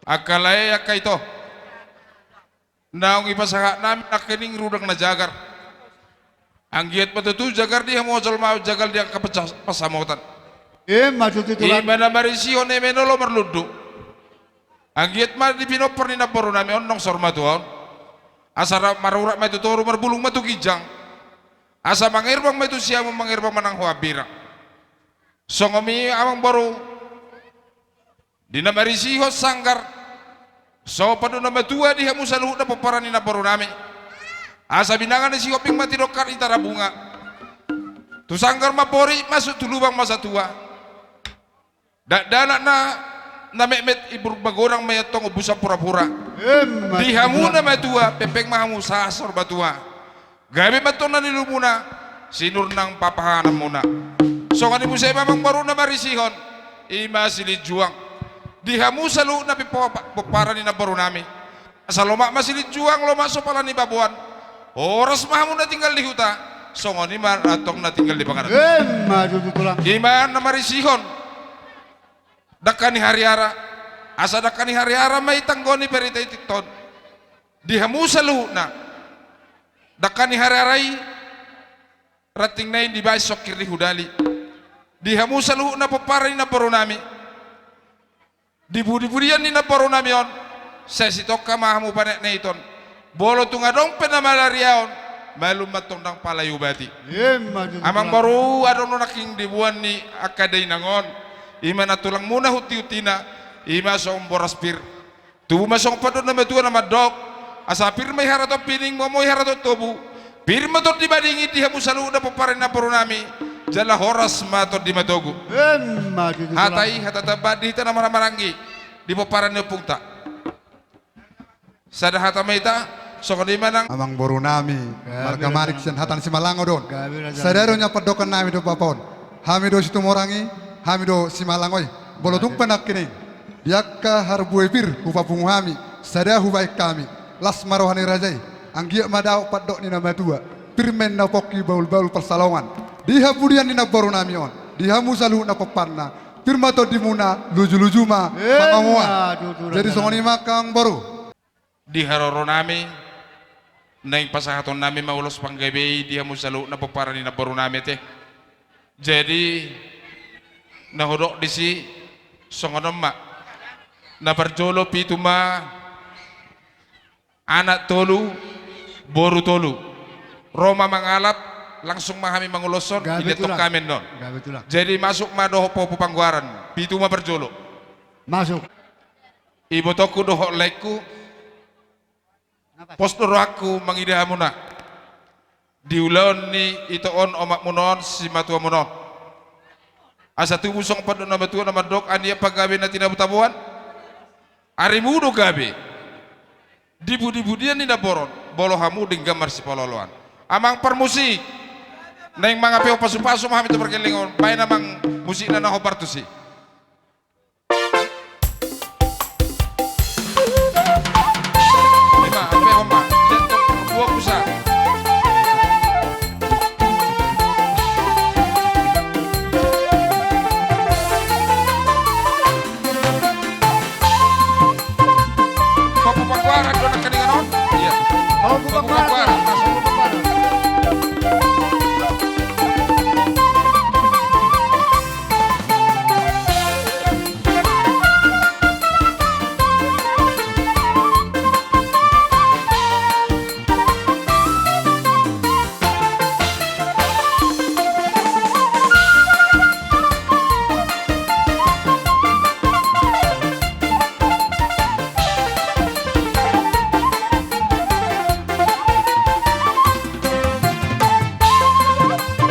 Angka lae, angka ito. Naung ipasahat nami nangkining rudang na jagar. Anggiat ma tutu jagar di hamu jolma, jagar di angka pasa-, pansamotan. Ima tutu, Tulang. Ima na marisihon eme na olo marlundu. Anggiat ma di pinompar ni namboru nami on naung saur matua on. Asa ra-, marurat ma i tu toru, marbulung ma tu ginjang. Asa mangerbang ma i tu siamun, mangerbang ma nang hohambirang. Songon i amang boru. Di na marisihon sanggar, songon pandok na matua di hamu saluhutna pomparan ni namboru nami. Asa binanga ni Sihombing ma tidongkar i Tarabunga. Tu sanggar ma borit, masuk tu lubang ma satua. Dakdanak na, na metmet i bur-, magodang ma i antong, ombusan purapura. Ima tutu, Tulang. Di hamu na matua, pengpeng ma hamu sahat saur matua. Gabe ma antong na nilumuna, sinur nang papahananmuna. Songon i muse ma amang boru na marisihon, ima silinjuang. Di hamu saluhutna pi po-, pomparan ni namboru nami. Asa lomak ma silinjuang, lomak so pala ni baboan. Horas ma hamu na tinggal di huta, songon i ma antong na tinggal di panggabean. Ima tutu, Tulang. Ima na marisihon. Dangka ni hariara. Asa dangka ni hariara ma i tanggoni barita i tinton. Di hamu saluhutna. Dangka ni hariara i, ranting na i dibaen songkir di hudali. Di hamu saluhutna pomparan ni namboru nami. Di pudi-pudian ni namboru nami on, sai sitongka ma hamu panek na iton. Molo tung adong pe na malariaon, malum ma antong ndang pala iobati. Ima tutu, Tulang. Amang boru, adong do nangkin diboan ni angka dainang on. Ima na tulangmuna hunti-huntina, ima songon boras pir. Tubu ma songon pandok na matua na mandok, asa pir ma i haraton pining, momo i haraton tobu. Pir ma tondi madingin di hamu saluhutna pomparan ni namboru nami, jala horas ma tondi matogu. Ima tutu, Tulang. Hata i hata tambahan di hita na marhahamaranggi di pomparan ni ompungta. Sada hata ma hita, songon i ma nang. Amang boru nami, gabe, marga Marik, rajanami, sian hata ni Simalango do on. Gabe, rajanami. Sada do nian pandokan nami dohot bapa on. Hami do Situmorang i, hami do Simalango i. Molo tung pe nangkining di angka harbue pir hupapungu hami, sada hubaen hami. Las ma roha ni raja i, anggiat ma dao pandok ni na matua. Pir ma inna pongki, bahul-bahul pansalongan. Di hapudian ni namboru nami on, di hamu saluhutna pomparna. Pir ma tondimuna, luju-luju ma pangomoan. Ima tutu, rajanami. Jadi songon i ma angka amang boru. Di haroro nami, naeng pasahaton nami ma ulos panggabe i di hamu saluhutna pomparan ni namboru nami ate. Jadi, na hudok disi, songon on ma. Na parjolo pitu ma, anak tolu, boru tolu. Ro ma mangalap, langsung ma hami manguloshon, gabe, Tulang. Idathon hami annon. Gabe, Tulang. Jadi masuk ma dohot pahompu panggoaran, pitu ma parjolo. Masuk. Ibotongku dohot laengku, pos do rohangku mangida hamuna. Di ulaon ni ito on, omakmuna on, simatuamuna on. Asa tubu songon pandok na matua na mandok, anian pagabe na tinabo-taboan. Arimu do gabe. Di pudi-pudian ni namboru on, molo hamu denggan marsipaolo-oloan. Amang parmusik. Naeng mangapehon pasu-pasu ma hami tu pargellengon. Baen amang musikna na hombar tusi.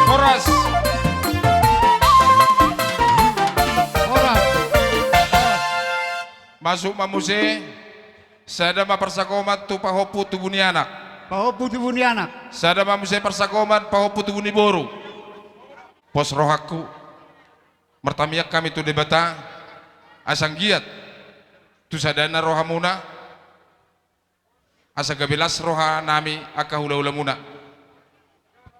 Horas. Horas. Masuk ma muse, sada ma parsagoman tu pahompu tubu ni anak. Pahompu tubu ni anak. Sada ma muse parsagoman pahompu tubu ni boru. Pos rohangku, martamiang hami tu Debata, asa anggiat tu sadana rohamuna, asa gabe las roha nami angka hula-hulamuna.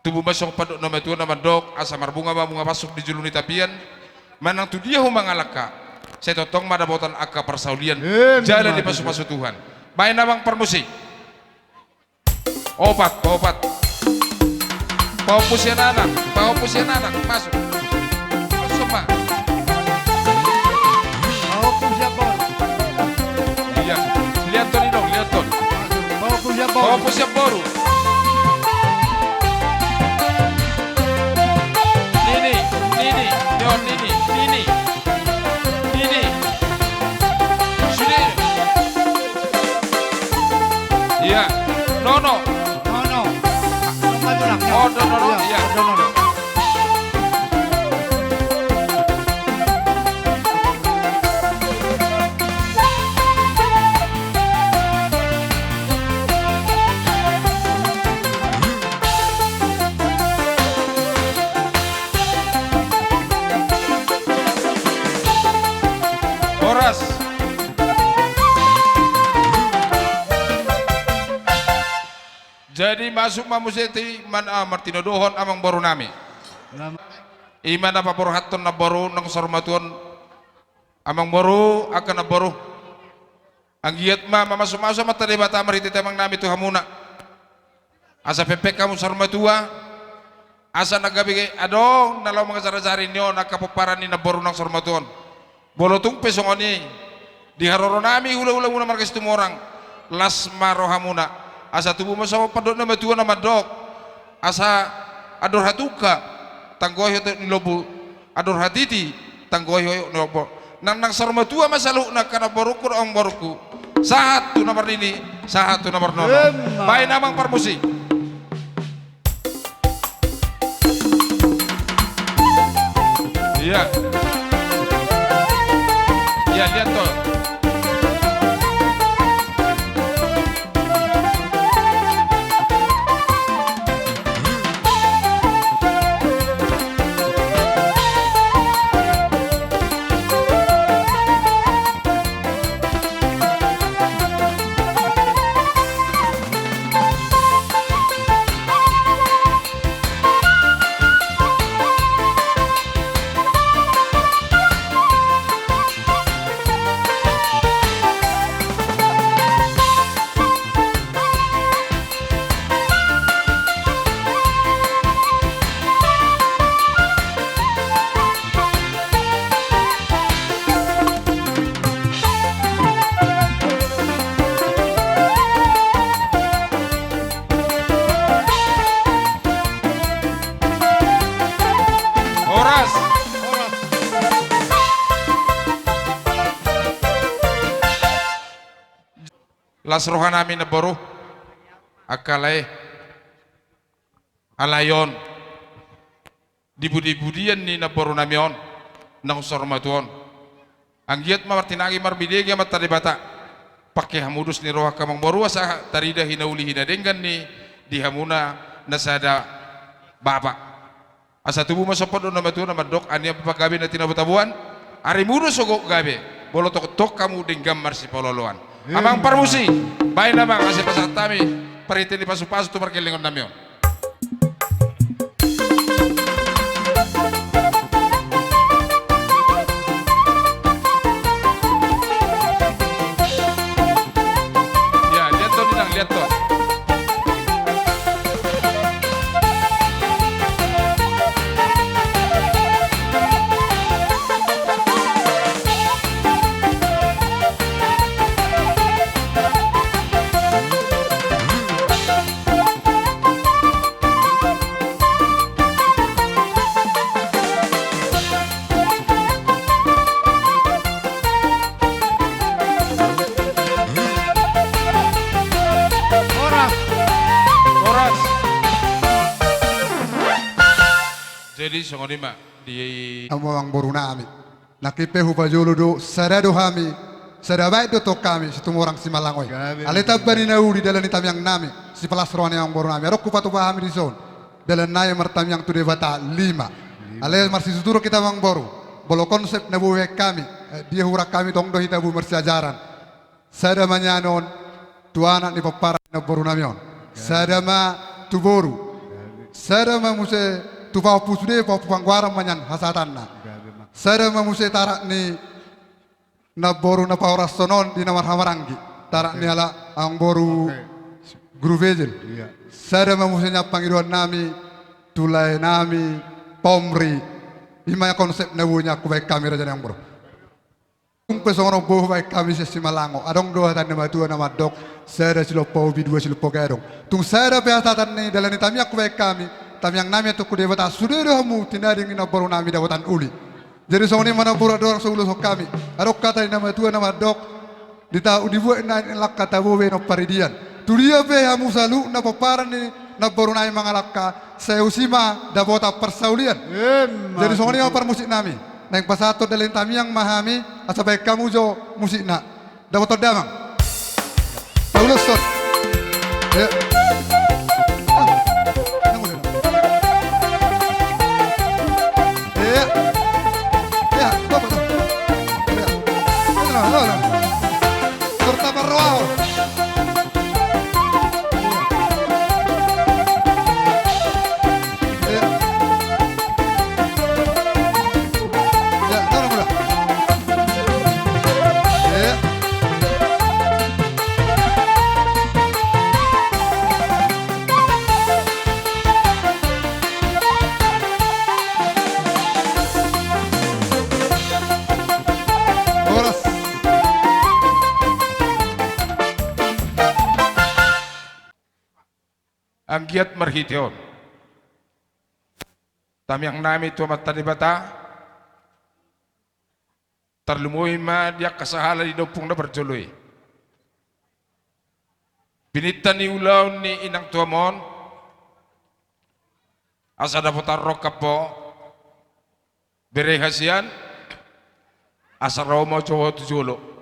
Tubu ma songon pandok na matua na mandok, asa marbunga ma bunga pansuk di julu ni tapian, manang tu dia ho mangalangka, Sai tongtong ma dapotan angka parsaulian. Emma tutu. Jala dipasupasu Tuhan. Baen amang parmusik. Opat, opat. Pahompu sian anak, pahompu sian anak, masuk. Masuk ma. Pahompu sian boru. Iya. Lihat ton, Inong, lihat ton. Pahompu sian boru. Pahompu sian boru. Nini, nini, yo, nini, nini. Nini. Sude. Iya. Nono. Nono. Oh, nono, nono. Iya, iya. Nono, nono. Horas. Jadi masuk ma muse tu i ma na martinodohon amangboru nami. Ima na paborhathon namboru nang saur matua on. Amangboru, angka namboru. Anggiat ma mamasumasu Amanta Debata marhite amang nami tu hamuna. Asa pengpeng hamu saur matua, asa na gabe adong na laho mangajarajari ni on angka pomparan ni namboru nang saur matua on. Molo tung pe songon i, di haroro nami hulahulamuna marga Situmorang, las ma rohamuna, asa tubu ma songon pandok ni natuatua na mandok, asa andor hatungka, tanggohi otot ni lombu, andor hatiti, tanggohi otot ni lombu. Nang, nang saur matua ma saluhutna angka namborungku dohot amangborungku. Sahat tu na marnini, sahat tu na marnono. Emma. Baen amang parmusik. Iya. Iya, lihat tuh. Horas. Las roha nami namboru. Angka lae. Alai on. Di pudipudian ni namboru nami on, naung saur matua on. Anggiat ma martinangi marbinege Amanta Debata. Pangke hamu dos ni roha angka amangboru asa tarida hinauli hinadenggan ni di hamuna na sada bapa. Asa tubu ma sompit dohot na matua na mandok, ania pe panggabean na tinabo-taboan, arimu do sogot gabe, molo tongtong hamu denggan marsipaolooloan. Amang parmusik, baen amang asa pasahat hami, parhite ni pasupasu tu pargellengon nami on. Ya, lihat tuh, Dinang, lihat tuh. Horas. Horas. Jadi songon i ma di hamu amangboru nami. Nangkin pe hupajolo do, sada do hami, sada baen do tong hami, Situmorang Simallango i. Gabe. Alai tamba ni na uli dalan ni tamiang nami, sipalas roha ni amangboru nami. Adong hupatupa hami dison. Dalan nami martamiang tu Debata, lima. Lima. Alai marsituturon hita amangboru. Molo konsep na boi hami, eh, dia hurang hami tong do hita boi marsiajaran. Sada ma nian on, tu anak ni pomparan ni namboru nami on. Gabe. Sada ma tu boru. Gabe. Sada ma muse tu pahompu sude, pahompu panggoaran ma nian hasahatanna. Gabe ma. Sada ma muse tu anak ni namboru na pahorason on di na marhahamaranggi. Tarak ni ala amangboru Guru Bezil. Sada ma muse nian pangidoan nami tu lae nami Pomri. I ma konsep na boi nian hubaen hami raja ni amangboru. Tung pe songon on boi hubaen hami sian Simalango. Adong do hata ni na matua na mandok, sada silompa ubi, dua silompa gadong. Tung sada pe hata ni dalan ni tamiang hubaen hami, tamiang nami antong tu Debata, sude do hamu tinading ni namboru nami dapotan uli. Jadi songon i ma namboru, andorang so huloshon hami, adong hata ni na matua na mandok, di ta-, dibuat na langka tabo bahenon paridian. Tudia pe hamu saluhutna pomparan ni namboru nami mangalangka, sai tusi ma dapotan parsaulian. Jadi songon i ma parmusik nami. Naeng pasahathon dalan ni tamiang ma hami, asa baen hamu jo musikna. Dapotan damang. Paulus son. Ya. Ah, yang udah. Ya. Ya, dapat tuh. Ya. Udah, udah, udah. Serta Parwal. Ya. Ya, taruh, taruh. Ya. Horas. Anggiat marhite on, tamiang nami tu Amanta Debata, tarlumobi ma di angka sahala di ompung na parjolo i. Pinangido ni ulaon ni inang tuam on, asa dapotan rongkap ho, bere hasian, asa ro ma jo ho tu jolo.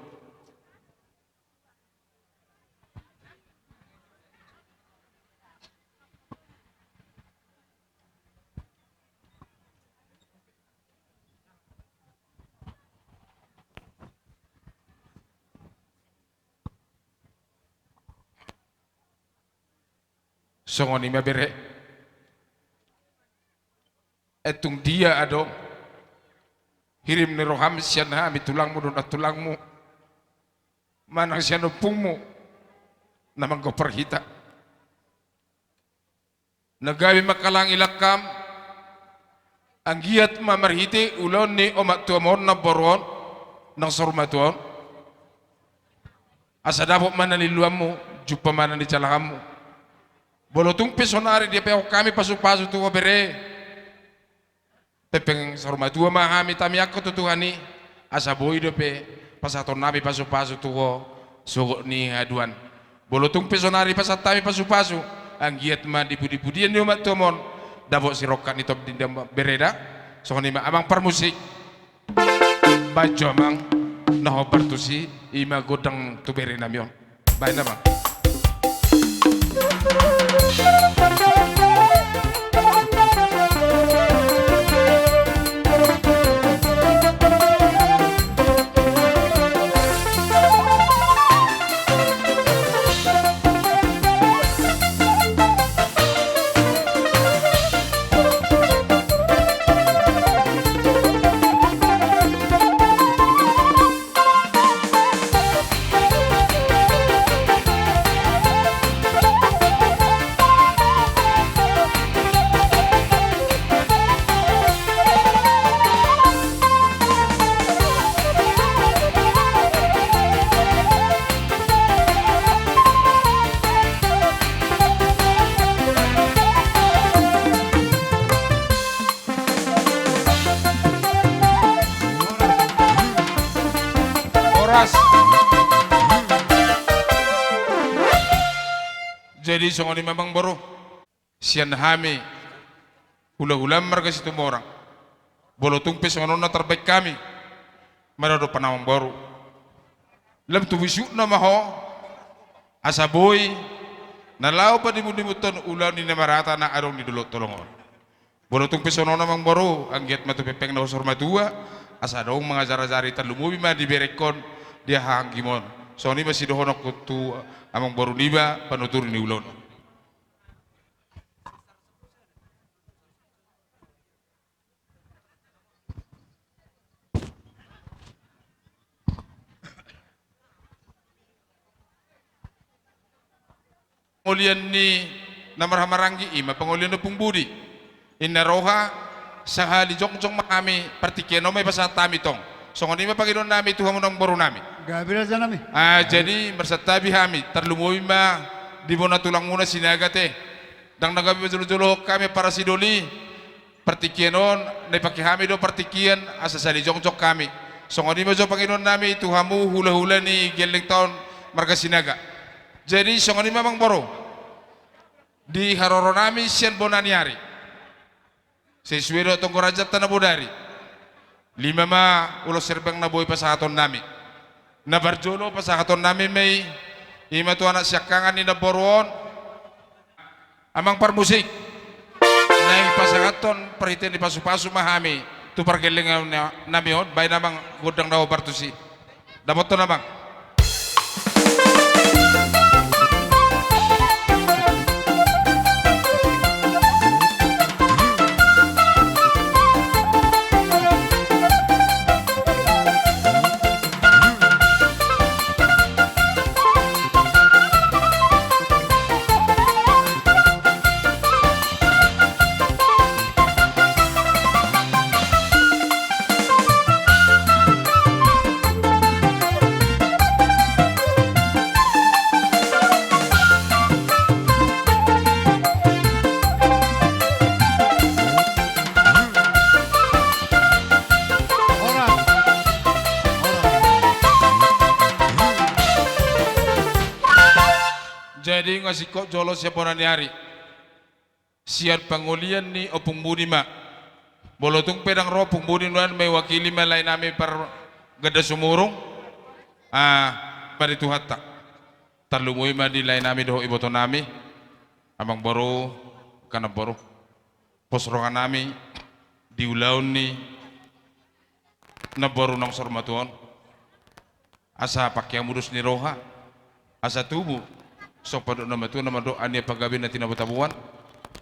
Songon i ma bere. Ai tung dia adong hirim ni roham sian hami tulangmu dohot nantulangmu, manang sian ompungmu na manggompar hita. Na gabe manghalangi langkam, anggiat ma marhite ulaon ni omak tuam on, namboru on, nang saur matua on, asa dapot ma na niluluanmu, jumpa ma na nijalahanmu. Molo tung pe saonari dipeahon hami pasupasu tu ho bere, pengpeng saur matua ma hami tamiangkon tu Tuhan i, asa boi dope pasahaton nami pasupasu tu ho sogot ni haduan. Molo tung pe saonari pasahat hami pasupasu, anggiat ma di pudipudian ni omak tuam on dapot sirongkap ni tondi ni bere da. Songon i ma amang parmusik. Baen jo amang na hombar tusi, i ma gondang tu bere nami on. Baen amang. Horas. Jadi songon i ma amangboru, sian hami hulahulam marga Situmorang, molo tung pe songon on na tarbaen hami, maradopan amangboru, lam tu busukna ma ho, asa boi na laho padimundimunhon ulaon ni na marata na adong di dolok tolong on. Molo tung pe songon on amangboru, anggiat ma tu pengpeng na saur matua, asa adong mangajarajari, tarlumobi ma di berengkon di hahaanggimon. Songon i ma sidohononku tu amangboru niba panuturi ni ulaon on. pangolian ni na marhahamaranggi i ma pangolian ni Ompung Budi. Inna roha, sahali jongjong ma hami, partingkian on ma dipasahat hami tong. Songon i ma pangidoan nami tu hamu amangboru nami. Gabe raja nami. Ah, jadi marsantabi hami, tarlumobi ma di bona tulangmuna Sinaga te. Ndang na gabe manjolojolohon hami parasidoli. Partingkian on, na dipake hami do partingkian, asa sahali jongjong hami. Songon i ma jo pangidoan nami tu hamu hulahula ni gellengta on marga Sinaga. Jadi songon i ma amangboru. Di haroro nami sian bona ni ari. Sesuai dohot tonggo rajanta na bodari. Lima ma ulos herbang na boi pasahaton nami. Na parjolo pasahaton nami ma i, i ma tu anak siangkangan ni namboru on. Amang parmusik. Naeng pasahathon parhite ni pasupasu ma hami tu pargellengan nami on, baen amang gondang na hombar tusi. Dapothon amang. Jadi nga singkop jolo sian bona ni ari. Sian pangolian ni Ompung Budi ma. Molo tung pe ndang ro Ompung Budi nuaeng, mewakili ma lae nami parganda sumurung. Ah, bari Tuhanta. Tarlumobi ma di lae nami dohot iboto nami. Amangboru, angka namboru. Pos roha nami di ulaon ni namboru naung saur matua on. Asa pangkeamu dos ni roha, asa tubu somba dohot na matua na mandok: Ania pagabe na tinabo-taboan,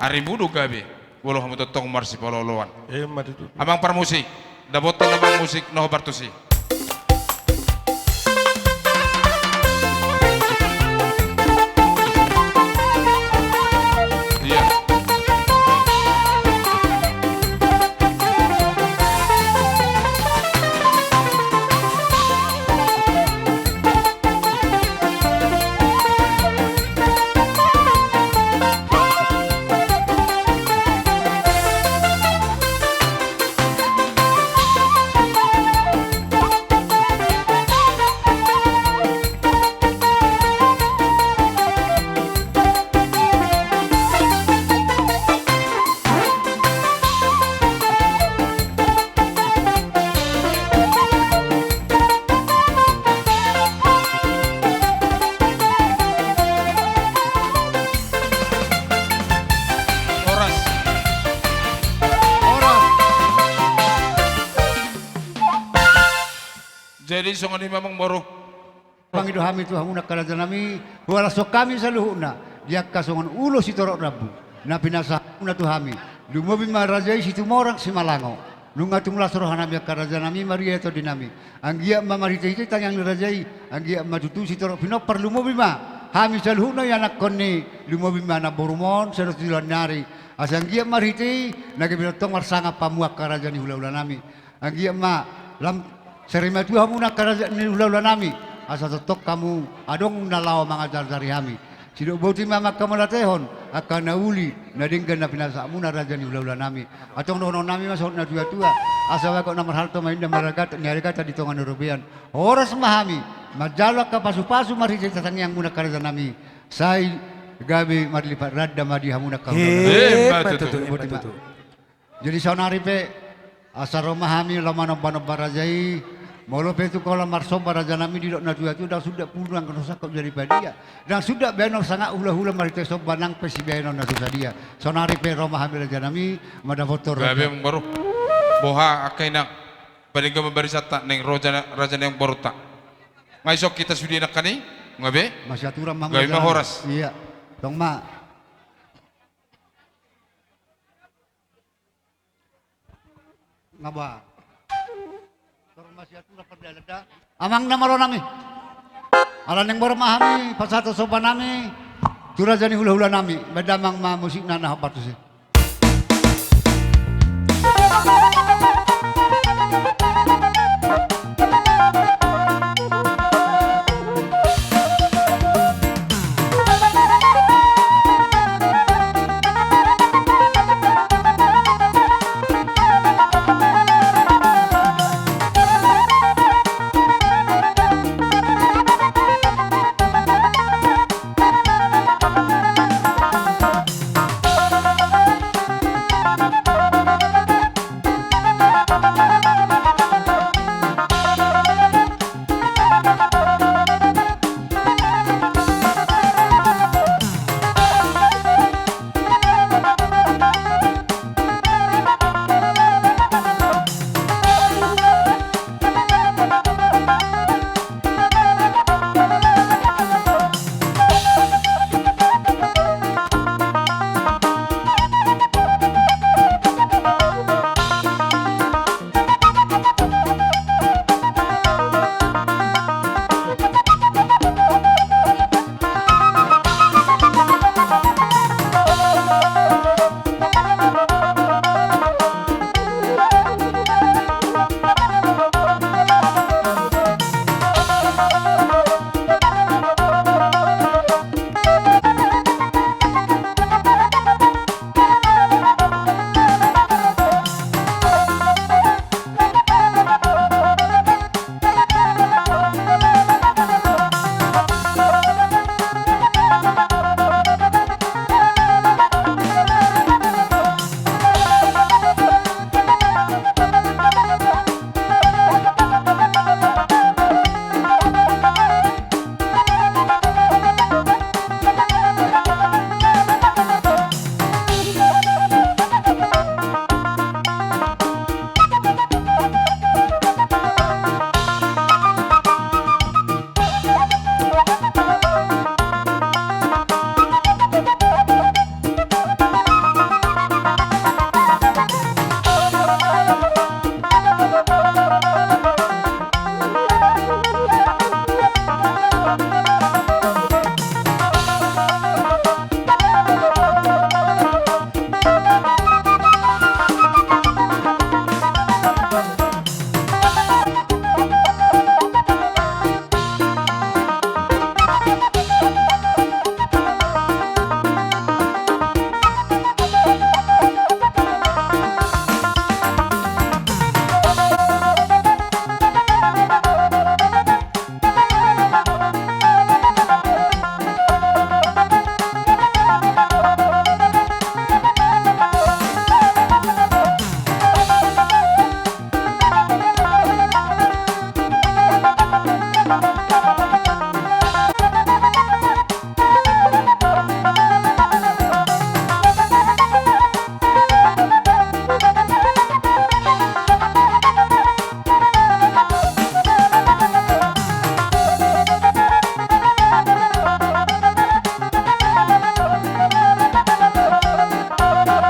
arimu do gabe, molo hamu tongtong marsipaolo-oloan. Emma tutu. Amang parmusik, dapothon amang musik na hombar tusi. Iya. Horas. Horas. Jadi songon i ma amangboru. Pangido hami tu hamu angka raja nami, huhalashon hami saluhutna di angka songon ulos sitorop rambu na pinasahat hamuna tu hami. Lumobi ma raja i Situmorang Simalango. Nunga tung las roha nami angka raja nami, maria tondi nami. Anggiat ma marhitehite tangiang ni raja i, anggiat ma tutu sitorop pinompar, lumobi ma hami saluhutna ianakhon ni, lumobi ma namborum on sahat tu joloan ni ari. Asa anggiat marhite i na gabe tongtong marsangap hamu angka raja ni hulahula nami. Anggiat ma lam sarimatua hamuna angka raja ni hulahula nami, asa tongtong hamu adong na laho mangajarjari hami. Sidok boti ma angka mauliatehon, angka na uli na denggan na pinasahatmuna raja ni hulahula nami. Antong dohonon nami ma sahat tu natuatua: Asa bagot na marhalto ma inda maragatan, ni ari gata di tonga ni robean. Horas ma hami manjalo angka pasupasu marhite tangiangmuna angka raja nami. Sai gabe marlipat ganda ma di hamuna angka hulahula nami. Emma tutu. Emma tutu. Jadi saonari pe, asa ro ma hami laho manombanomba raja i. Molo pe tung holan marsomba raja nami, didok natuatua: Ndang suda pudun anggo sangkap jadi padia, ndang suda baenon sangap hulahula marhite somba, nang pe sibaenon na so sadia. Saonari pe ro ma hami raja nami mandapothon raja. Gabe amangboru. Boha angka inang, padenggan ma barisanta, naeng ro raja, raja ni amangborunta. Nga ison hita sude nangkin i, nga be? Masiaturan ma hamu raja nami. Gabe ma horas. Iya. Tong ma. Nga ba. Tor masiaturan pardalan da. Amang na malo nami. Ala naeng ro ma hami pasahathon somba nami. Tu raja ni hulahulanami, baen damang ma musikna na hombar tusi.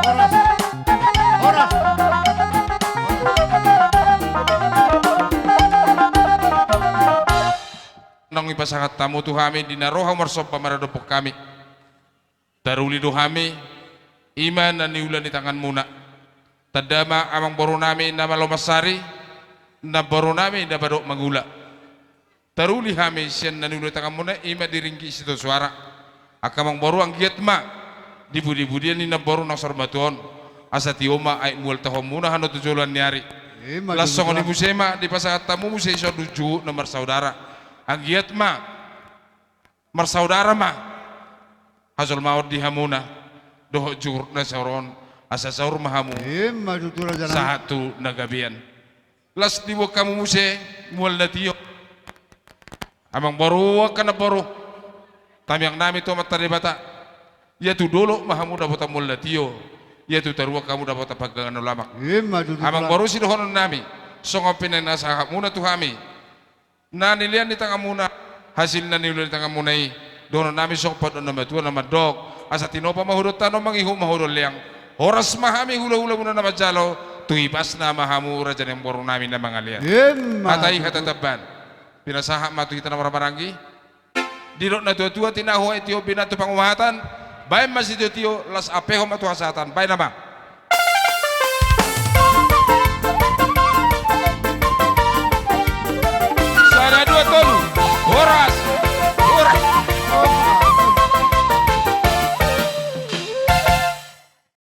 Horas. Horas. Naung dipasahat hamu tu hami di na ro hamu marsomba maradophon hami. Taruli do hami, i ma na niula ni tanganmuna. Tanda ma amangborunami na malo mansari, namborunami na madok mangula. Taruli hami sian na niula ni tanganmuna, i ma di ringgit sitio soara. Angka amangboru, anggiat ma di pudipudian ni namboru na saur matua on, asa tio ma aek mual tahonmuna hano tu joloan ni ari. Ima tutu. Laos songon i muse ma dipasahat hamu muse dison juhut na marsaudara. Anggiat ma marsaudara ma hajolmaon di hamuna dohot juhut na saur on, asa saur ma hamu. Ima tutu, rajanami. Sahat tu na gabean. Laos diboan hamu muse mual na tio. Amangboru, angka namboru, tangiangnami tu Amanta Debata, ia tu dolok ma hamu dapotan mual na tio, ia tu toruan hamu dapotan panggabean na lamak. Ima tutu. Amangboru, sidohononnami, songon pe na pinasahatmuna tu hami, na nilean ni tanganmuna, hasil na niula ni tanganmuna i, dohononnami songon pandohan na matua na mandok: Asa tinopa ma hudon tano, mangihut ma hudon leang. Horas ma hami hulahulamuna na manjalo, tu hipasna ma hamu raja ni amangborunami na mangalean. Ima tutu. Hata i hata tamban. Pinasahat ma tu hita na marhahamaranggi. Didok na tuatua, tinahu aek tio, binattu pangumahatan, baen ma sitiotio, las ampehon ma tu hasahatan. Baen nama.